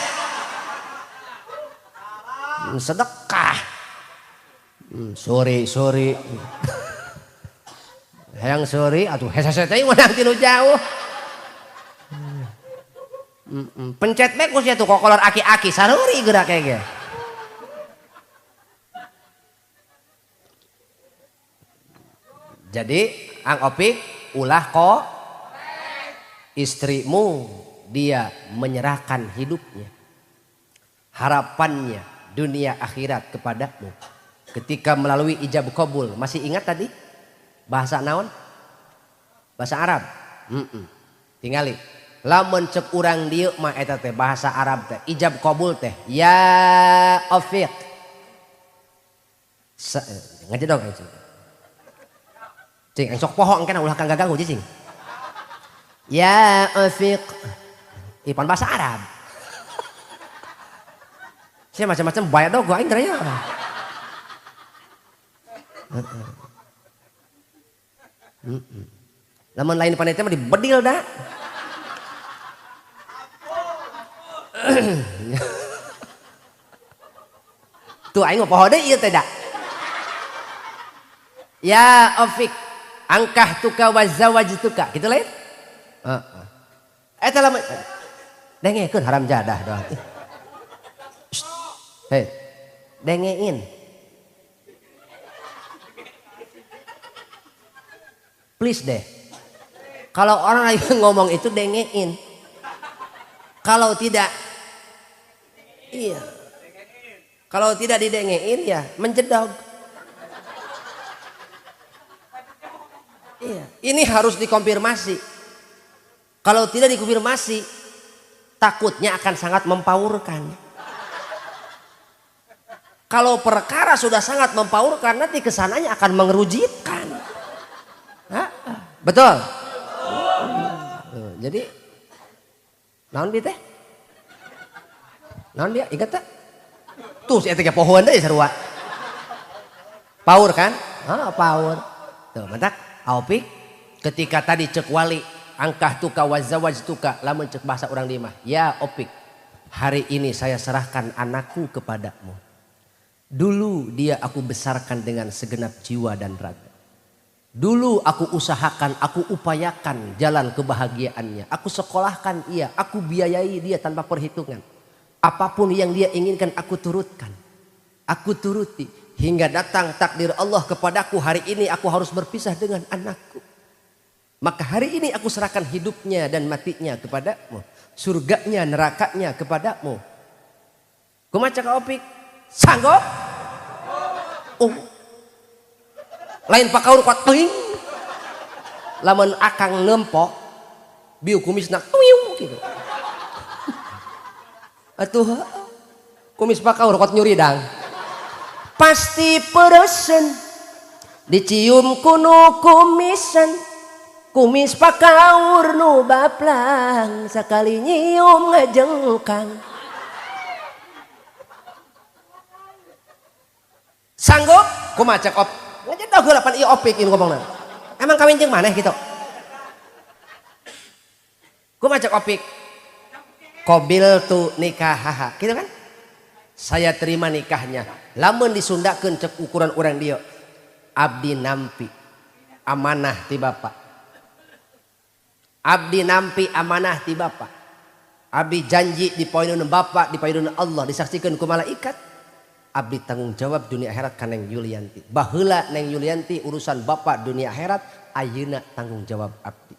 Sedekah. Sore sore. Hayang sore atuh hese teh ngondang tinu jauh. Pencet bae ku sia tuh kokolor aki-aki saruri geura ge. Jadi Ang Opik ulah kok istrimu dia menyerahkan hidupnya, harapannya dunia akhirat kepadamu. Ketika melalui ijab kabul, masih ingat tadi bahasa naon? Bahasa Arab. Tingali. Lamun cek urang dieu mah eta teh bahasa Arab teh ijab kabul teh ya Ofiq. Ngaji dong cing. Cing sok poho engke ulah kang gaganggu cing. Ya Ofiq. Ipan bahasa Arab. Sia macam-macam bae dog aing teh nya. Lamun lain panitia mah dibedil dah. Tuh aing mah poho deui ieu teh da. Ya Ofiq angkah tuka wa zawajtuka kitu lain? Heeh. Eta lamun dengekeun haram jadah doang. Hei, dengein. Please deh. Kalau orang lagi ngomong itu dengein. Kalau tidak, iya. Kalau tidak didengein ya menjedog. Iya. Ini harus dikonfirmasi. Kalau tidak dikonfirmasi, takutnya akan sangat mempaurkan. Kalau perkara sudah sangat mempaurkan, nanti kesananya akan mengerujitkan. Hah? Betul? Jadi, naon bi teh? Naon dia ingat tak? Tuh si eta ge pohoan deui sarua. Paur kan? Ah, paur. Tuh, mantak Opik ketika tadi cek wali angkah tuka wazawaj tuka lamun cek bahasa urang di mah. Ya Opik, hari ini saya serahkan anakku kepadamu. Dulu dia aku besarkan dengan segenap jiwa dan raga. Dulu aku usahakan, aku upayakan jalan kebahagiaannya. Aku sekolahkan ia, aku biayai dia tanpa perhitungan. Apapun yang dia inginkan aku turutkan. Aku turuti. Hingga datang takdir Allah kepadaku, hari ini aku harus berpisah dengan anakku. Maka hari ini aku serahkan hidupnya dan matinya kepadamu. Surganya, nerakanya kepadamu. Kumaha cek Opik? Sanggup? Oh. Lain pakaur kuat teuing. Lamun akang nempok bieu kumisna tuyung gitu. Atuh kumis pakaur kuat nyuridang. Pasti peresen dicium kunu kumisan. Kumis pakaur nu baplang sakali nyium ngajengkang. Sanggup? Kumaha cek op? Ngajedog heula pan ieu Opik ieu ngomongna. Emang kawin jeung maneh gitu? Kumaha cek Opik? Qabil tu nikahaha. Gitu kan? Saya terima nikahnya. Lamun disundakeun cek ukuran urang dieu. Abdi nampi amanah ti bapak. Abdi nampi amanah ti bapak. Abdi janji di payun bapak, di payun Allah, disaksikan ku malaikat. Abdi tanggung jawab dunia akhirat ka Neng Yulianti. Baheula Neng Yulianti urusan bapak dunia akhirat, ayeuna tanggung jawab abdi.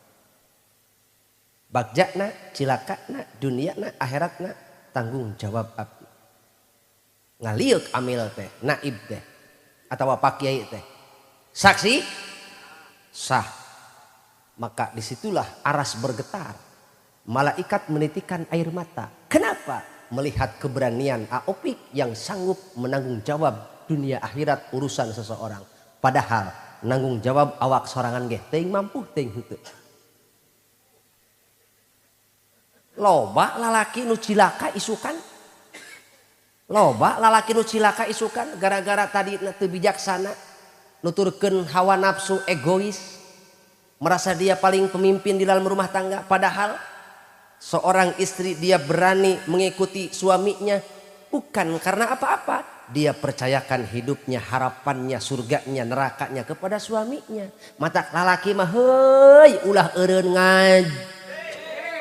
Bagjana, cilakana, duniana, akhiratna tanggung jawab abdi. Ngaliuk amil teh, naib teh, atawa pak kiai teh. Saksi sah. Maka disitulah aras bergetar. Malaikat menitikan air mata. Kenapa? Melihat keberanian Opik yang sanggup menanggung jawab dunia akhirat urusan seseorang. Padahal nanggung jawab awak sorangan ge teuing mampu teuing henteu. Loba lalaki nu cilaka isukan. Loba lalaki nu cilaka isukan gara-gara tadi teu bijaksana, nuturkeun hawa nafsu egois, merasa dia paling pemimpin di dalam rumah tangga, padahal seorang istri dia berani mengikuti suaminya bukan karena apa-apa. Dia percayakan hidupnya, harapannya, surganya, nerakanya kepada suaminya. Mata lalaki mah heuy ulah eureun ngaj.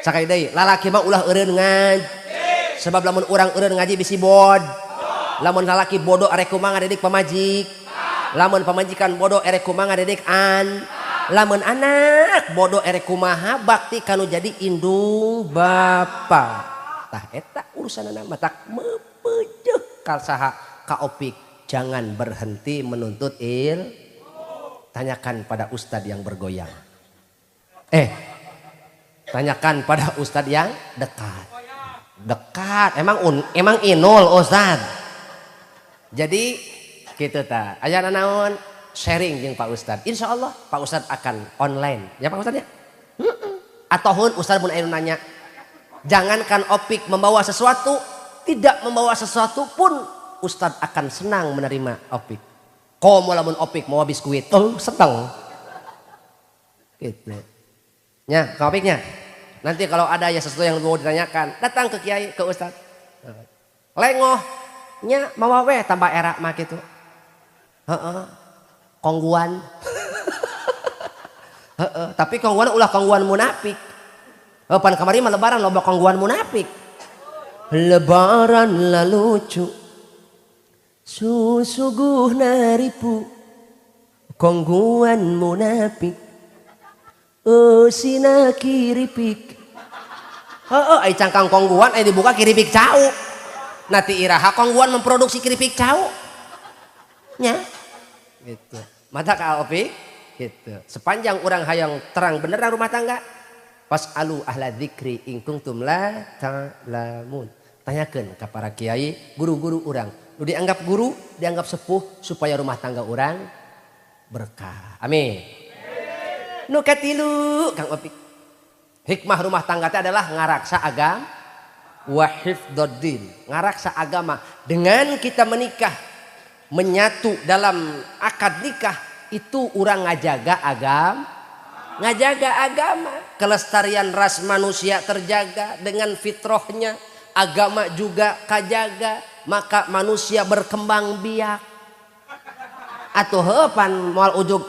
Sakali deui, lalaki mah ulah eureun ngaj. Sebab lamun urang eureun ngaji bisi bod. Lamun lalaki bodoh arek kumaha ngadidik pamajik. Lamun pamajikan bodoh erek kumaha ngadidik an. Lamun anak bodoh erek kumaha bakti kanu jadi indung bapa. Tah eta urusanana matak meupeujeuk ka saha ka Opik. Jangan berhenti menuntut il. Tanyakan pada ustad yang bergoyang. Tanyakan pada ustad yang dekat. Dekat emang emang inul ustad. Jadi kitu ta. Aya naon? Sharing jeung Pak Ustad. Insya Allah Pak Ustad akan online. Ya Pak Ustad ya? Ataupun Ustad pun anu nanya. Jangankan Opik membawa sesuatu, tidak membawa sesuatu pun Ustad akan senang menerima Opik. Komo lamun Opik mau biskuit, oh senang. Gitu. Ya, ke Opiknya. Nanti kalau ada ya sesuatu yang mau ditanyakan, datang ke kiai, ke Ustad. Lengoh nya mawa we tambah era mah kitu. Heeh. Kongguan. Heeh, tapi kongguan ulah kongguan munafik. Pan kamari mah lebaran loba kongguan munafik. Lebaran la lucu. Susuguh naripu. Kongguan munafik. Eusina kiripik. Heeh, ai cangkang kongguan ai dibuka kiripik cau. Nanti iraha kongguan memproduksi kiripik cau. Nya. Gitu. Mata ka Opik gitu. Sepanjang orang hayang terang benderang rumah tangga, fas'alu ahla dzikri in kuntum la ta'lamun. Tanyakeun ka para kiai, guru-guru urang. Nu dianggap guru, dianggap sepuh supaya rumah tangga urang berkah. Amin. Nu katilu Kang Opik. Hikmah rumah tangga teh adalah ngaraksa agama. Wa hifdzaddin, ngaraksa agama. Dengan kita menikah, menyatu dalam akad nikah, itu urang ngajaga agama, ngajaga agama, kelestarian ras manusia terjaga dengan fitrahnya, agama juga kajaga, maka manusia berkembang biak. Atuh heuh pan moal ujug,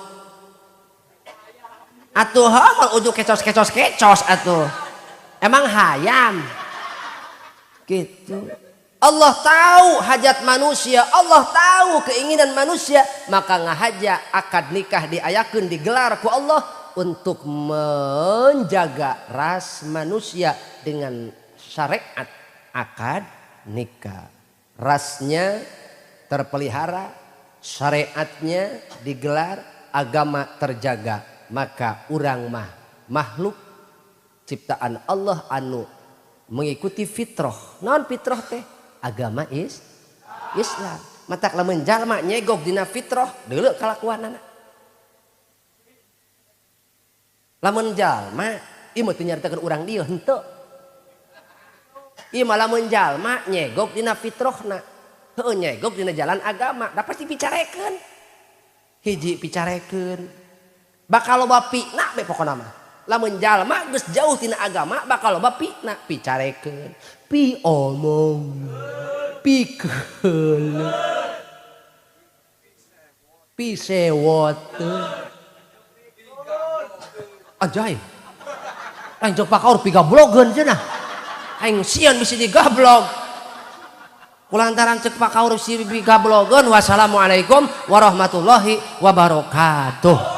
atuh heuh moal ujug kecos kecos kecos atuh. Emang hayam gitu. Allah tahu hajat manusia, Allah tahu keinginan manusia, maka ngahaja akad nikah diayakeun, digelar ku Allah untuk menjaga ras manusia dengan syariat akad nikah. Rasnya terpelihara, syariatnya digelar, agama terjaga, maka urang mah makhluk ciptaan Allah anu mengikuti fitrah. Naon fitrah teh? Agama is Islam. Matak lamun jalma nyegok dina fitrah, deuleu kalakuanana. Lamun jalma ieu mah teu nyaritakeun urang dieu henteu. Ieu mah lamun jalma nyegok dina fitrahna, heueuh nyegok dina jalan agama, da pasti picarekeun. Hiji picarekeun. Bakal loba fitnah be pokona mah. Lamun jalma geus jauh tina agama bakal loba fitnah, picarekeun. Pi omong, pikeul, pi sewot. Anjay. Aing jok pakaur pigablogeun cenah. Aing sieun bisi digablog. Kulantaran cek pakaur si pigablogeun, wassalamualaikum warahmatullahi wabarakatuh.